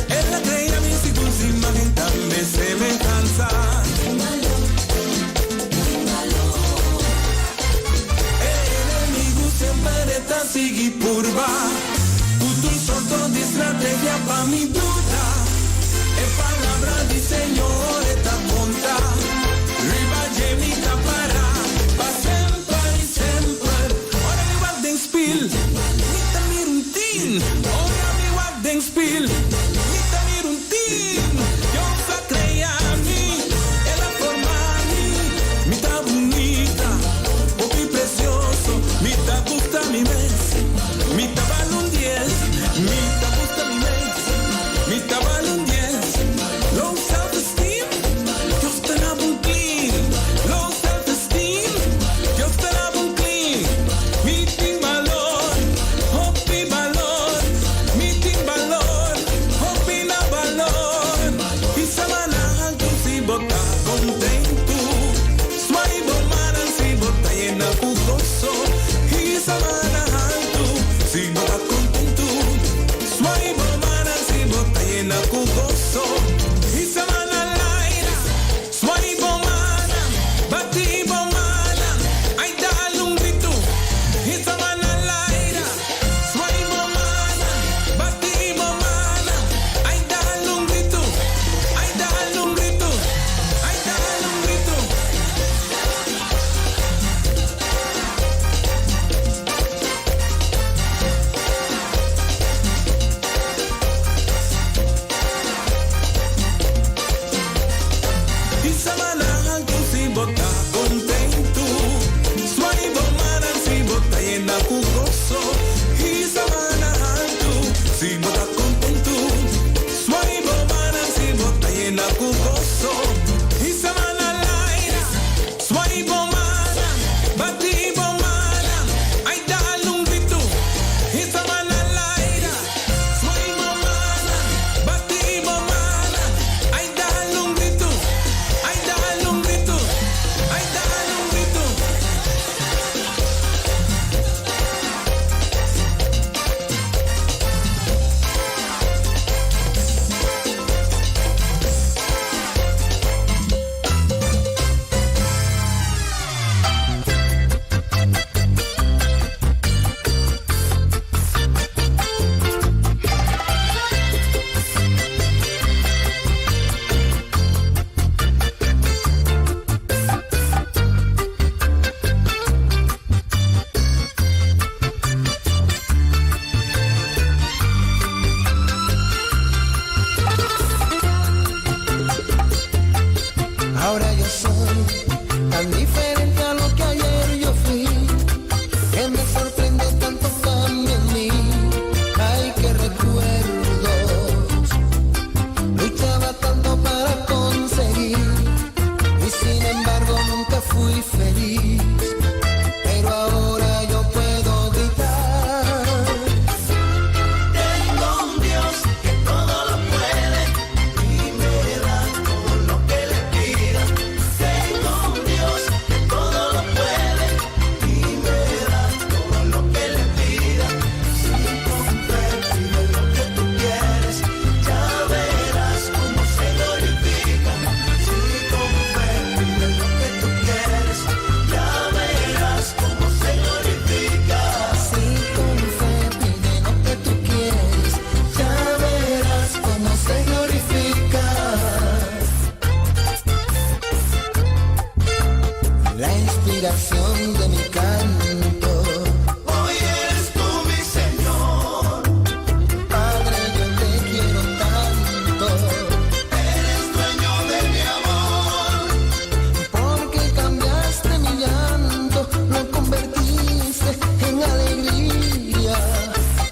El a krea mi segun su imagen tambe semehansa. E enemigu semper e ta sigui purba ku tur sorto di strategia pa mi duda. E palabra di Señor e ta konta, riba dje mi ta para pa semper i semper. Ora mi wak den spil, mi ta mira un tin. Ora mi wak den spil, mi ta mira un tin. Dios a crea mi, El a forma mi. Mi ta bunita, hopi. fui feliz, pero ahora yo puedo gritar. Tengo un Dios que todo lo puede y me da todo lo que le pida. Tengo un Dios que todo lo puede y me da todo lo que le pida. Si con fe pides lo que tú quieres, ya verás cómo se glorifica. Si con fe pides lo que tú quieres, ya verás cómo se glorifica. Si con fe pides lo que tú quieres, ya verás cómo se glorifica. La inspiración de mi canto. Hoy eres tú mi Señor, Padre, yo te quiero tanto. eres dueño de mi amor. Porque cambiaste mi llanto, lo convertiste en alegría.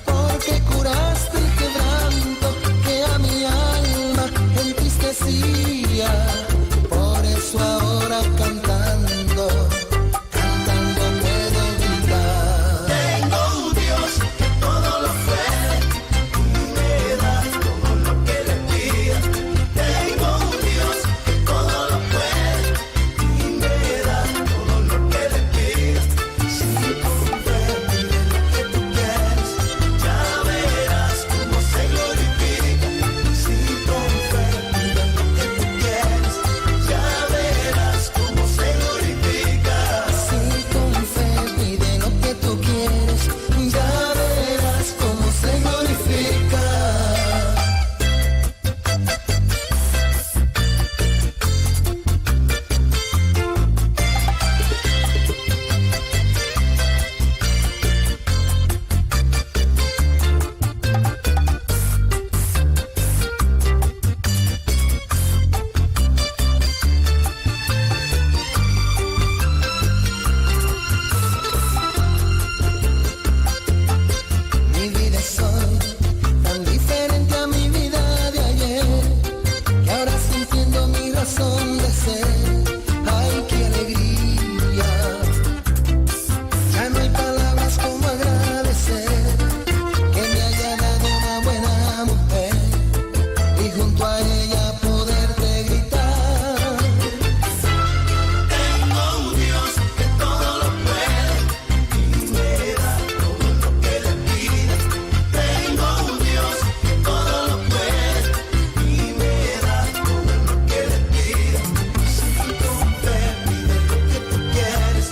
Porque curaste el quebranto que a mi alma entristecía. Por eso ahora cantando, cantando puedo gritar. Tengo un Dios que todo lo puede y me da todo lo que le pida. Tengo un Dios que todo lo puede y me da todo lo que le pida. Si con fe pides lo que tú quieres, ya verás cómo se glorifica. Si con fe pides lo que tú quieres, ya verás cómo se glorifica. Si con fe pide lo que tú quieres, ya verás cómo se glorifica. Mi vida es hoy tan diferente a mi vida de ayer, que ahora sintiendo mi razón de ser. Ay, qué alegría. Ya no hay palabras como agradecer que me haya dado una buena mujer y junto a ella poderte gritar. Tengo un Dios que todo lo puede y me da todo lo que le pida. Tengo un Dios que todo lo puede y me da todo lo que le pida. Si con fe pides lo que tú quieres,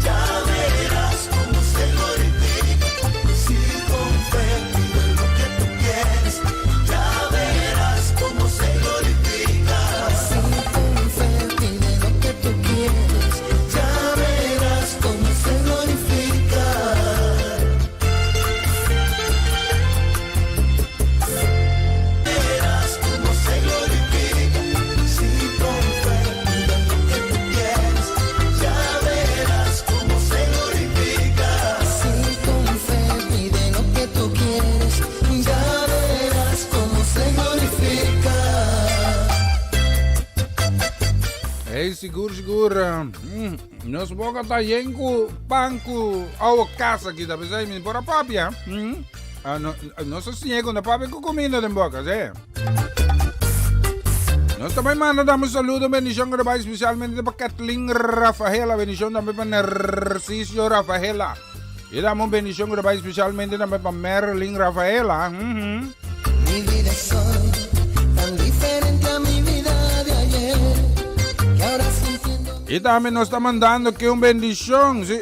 ya verás cómo se glorifica. Si con fe pides lo que tú quieres, ya verás cómo se glorifica. Si con fe pide lo que tú quieres, ya verás cómo se glorifica. Verás cómo se glorifica. Si con fe pides lo que tú quieres, ya verás cómo se glorifica. Si con fe pide lo que tú quieres, ya verás cómo se glorifica. Hey, sigur, sigur. Nos boka ta yen ku pan ku oude kaas aki, ta pensei, mi por a papia. Ah, no, nos a siña ku no papia ku kuminda den boka, sí. Nos tambe manda damos saludo, bendishon ku bai spesialmente pa Kathleen Rafaela, bendishon tambe pa Narciso Rafaela. I damos bendishon ku bai spesialmente tambe pa Marilyn Rafaela. Mi vida es hoy tan diferente a mi vida de ayer, que ahora sintiendo I tambe nos ta mandando ku un bendishon. Sí.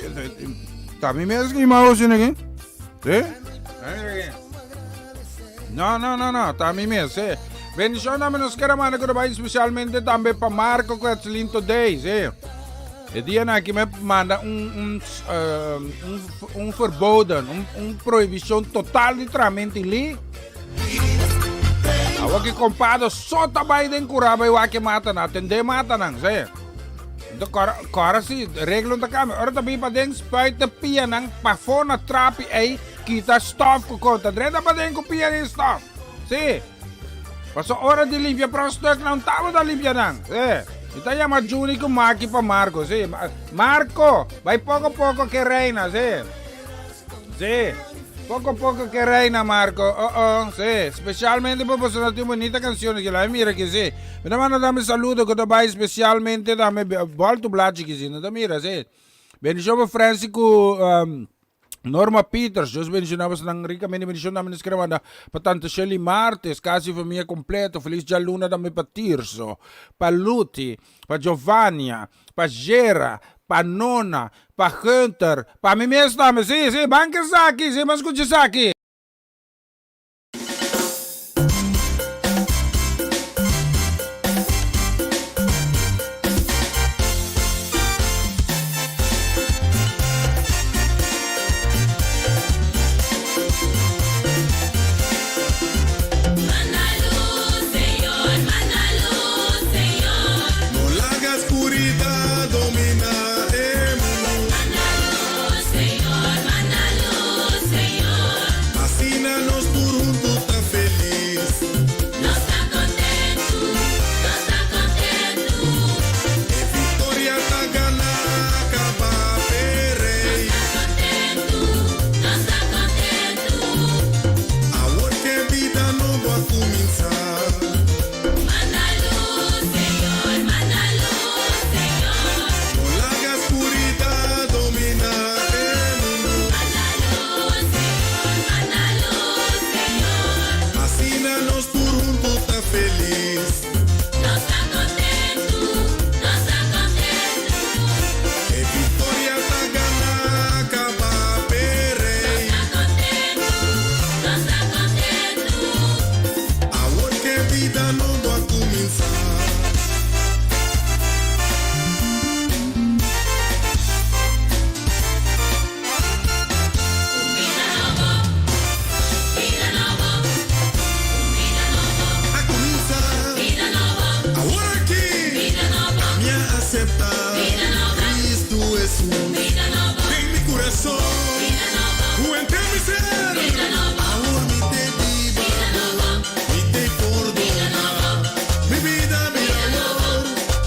Tambe mes ku mi aki? Sí? No, no, no, no, tambe mes, sí. Bendishon tambe nos ke manda ku bai spesialmente tambe pa Marco Quetzalin today, sí. E dia aki mi manda un verboden, un prohibishon total di trahamentu li. Awor ku kompadre so ta bai den kurá bai wak e matanan, atendé matanan, sí. Anto kora si regla ta kambia. Ora ta bin paden spuit e pianan pafó na trapi ei kita stof ku konta. Drenta paden ku pia den stof. Sí. Paso ora di limpia pro stuk nan tabata limpia nan. Sí. Mi ta yama Juni ku Maki pa Marco, si. Marco, bai poko poko ke reina, si. Si. Poko poko ke reina, Marco. Oh oh, si. Specialmente pa boso na tin bonita canción ki la mira ki si. Mi ta manda tambe saludo ku ta bai specialmente tambe bolto blachi ki si. No ta mira, si. Bendicion pa Francie ku um, Norma Peters, Dios bendiciona bosnan ricamente, bendicion tambe nos quiere manda pa tante Shirley Martes, casi familia completo, feliz djaluna tambe pa Tirso, pa Luti, pa Giovania, pa Gera, pa Nona, pa Gunther, pa mi mes tambe, si, si, ban ke esaki, si, ban scucha esaki. No laga scuridad domina e mundo. Asina nos tur huntu ta felis. Nos ta kontentu, nos ta kontentu. E viktoria ta gana kaba p'e Rei. Nos ta kontentu, nos ta kontentu. Awor k'e bida nobo a kuminsá. Manda lus, Señor, manda lus, Señor. No laga skuridat dominá e mundu. Asina nos tur huntu ta felis. Nos ta kontentu, nos ta kontentu. E viktoria ta gana kaba p'e Rei. Nos ta kontentu, nos ta kontentu. Awor k'e bida nobo a kuminsá. A cuminsa awor aki. Mi a acepta Cristo Jesus den mi curason. Cu henter mi ser. Awor mi te biba bo, mi te pordona. Mi bida bira awor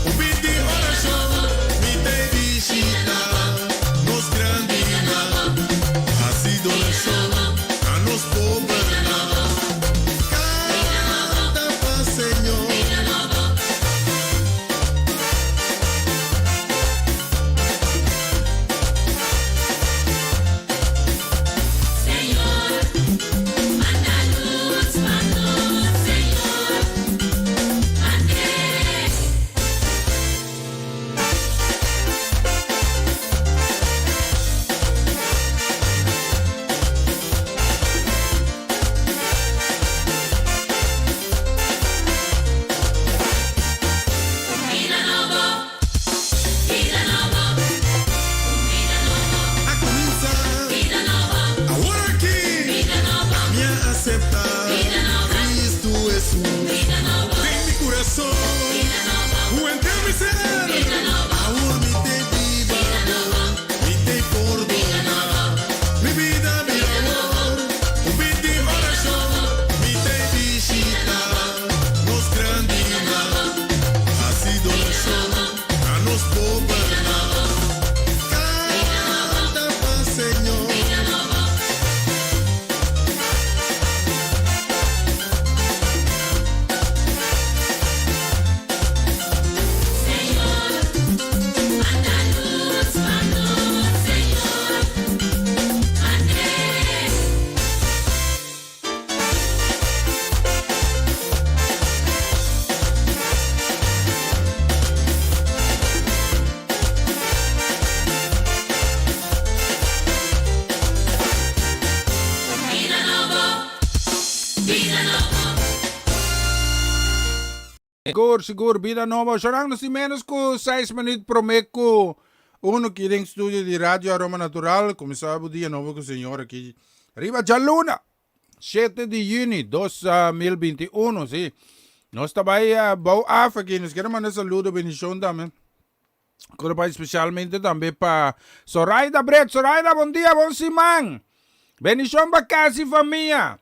un bit di oracion. Mi te bishita. Nos grandinan hasi donashon na nos pobernan. Kanta pa Señor. A cuminsa awor aki. Mi a acepta Cristo Jesus den mi curason. Ku henter mi ser. Awor mi te biba bo, mi te pordona. Mi bida bira awor un bit di orashon. Mi te bishita nos grandinan, hasi donashon na nos pobernan. Kanta pa Señor. Sigur, sigur, bida nobo. Shorang nos tin menos ku seis minuut prome ku uno ki den studio di Radio Aroma Natural. Kuminsá bo dia nobo ku Señor aki riba djaluna, shete di yüni 2021. Si, nos ta bai bou af aki. Nos kier manda saludo, bendishon tambe. Ku ta bai spesialmente tambe pa Soraida Bret. Soraida, bon dia, bon siman. Bendishon pa kas i famia.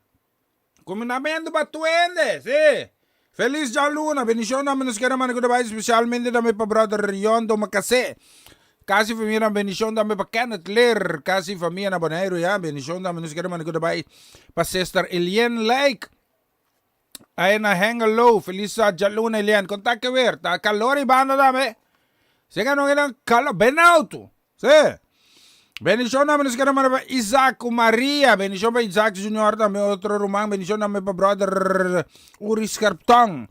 Kumindamentu pa tuende, si. Felis djaluna, bendishon tambe nos kere manda ku ta bai spesialmente tambe pa brother Rion Domakase. Kasi famia nan bendishon tambe pa Kenneth Leer, kasi famia na Boneiru ya, bendishon tambe nos kere manda ku ta bai pa sister Elien Lake. Ahí na Hengelo, felis djaluna Elien, konta ke weer, ta kalor i banda tambe. Sega no eran kalor, ben auto. Sí. Bendishon tambe nos kere manda pa Isaac ku Maria, bendishon pa Isaac Junior tambe otro ruman, bendishon tambe pa brother Uri Scherptong.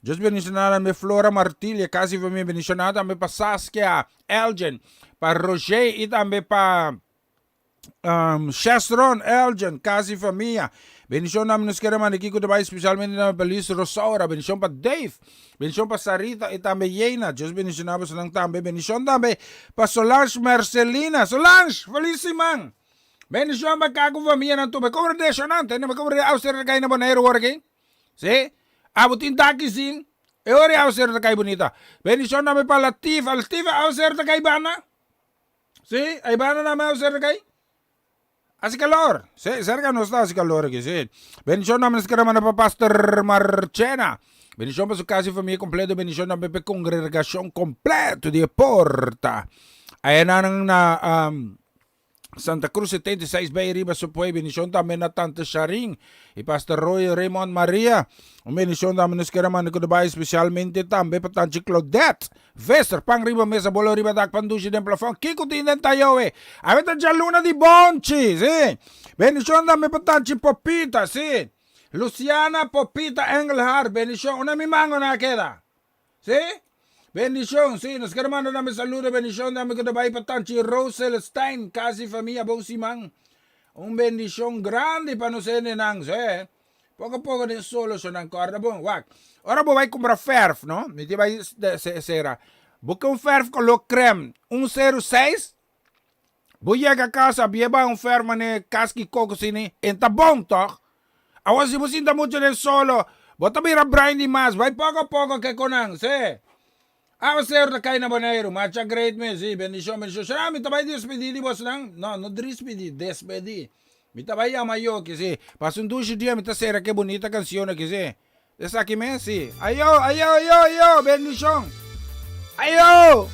Dios bendishoná tambe Flora Martilia, kasi famia, bendishoná tambe pa Saskia Elgin, pa Roger i tambe pa um, Chestron Elgin, kasi famia. Bendishon tambe nos kere manda kiko ta bai spesialmente tambe pa Luis Rosaura, bendishon pa Dave, bendishon pa Sarita i tambe Jena. Dios bendishoná bosonan tambe. Bendishon tambe pa Solange Mercelina. Solange, felis siman! Bendishon pa ka ku famianan tur. Mi kobra deshonan, tende mi kobra de auster ta kai na Boneiru wor aki. Sí, abo tin taki sin, e ora e auster ta kai bunita. Bendishon tambe pa Latifa. Latifa, auster ta kai banda? Sí, ei banda tambe auster ta kai? Hasi calor. Sí, cerca nos ta hasi calor aki, sí. Bendicion tambe nos kere manda pa Pastor Marchena. Bendicion pa su casa y familia completo. Bendicion tambe pa e congregacion completo di e Porta. Ayanan na um, Santa Cruz 76 bay riba su pue. Bendicion tambe na Tante Sharin y Pastor Roy Raymond Maria. Un bendicion tambe nos kere manda ku bai especialmente tambe pa Tanchi Claudette. Vester, pan riba mesa, bolo riba dak, pan dushi den plafon. Kiko tin den tayoe? Awe ta djaluna di bonchi, si. Bendishon tambe pa Tanchi Popita, si. Luciana Popita Engelhard, bendishon. Unda mi mangonan a keda? Si. Bendishon, si. Nos kere manda tambe saludo, bendishon tambe ku ta bai pa Tanchi Rose Celestijn, kas i famia, bon siman. Un bendishon grandi pa nos hendenan, si. Poko poko den solo so nan kòrda bon. Wak, ora bo bai kumpra fèrf, no? Mi tin bai sera. Bo ke un fèrf koló krèm, un seru seis, bo yega kas a bieba un fèrf manera kaski koko asina, e ta bon tòg? Awor si bo sinta muchu den solo, bo ta bira bruin dimas, bai poko poko ke ku nan, sí. Awa seru ta kai na Boneiru, masha great mes, sí, bendishon, bendishon. Shra, mi ta bai despedí di bosnan, no, no drispidí, despedí. Mi ta bai yama Yoki, sí. Pasa un dushi dia mi ta sera ke bunita kanshon aki, sí. Esaki mes, sí. Ayo, ayo, ayo, ayo, bendishon. Ayo!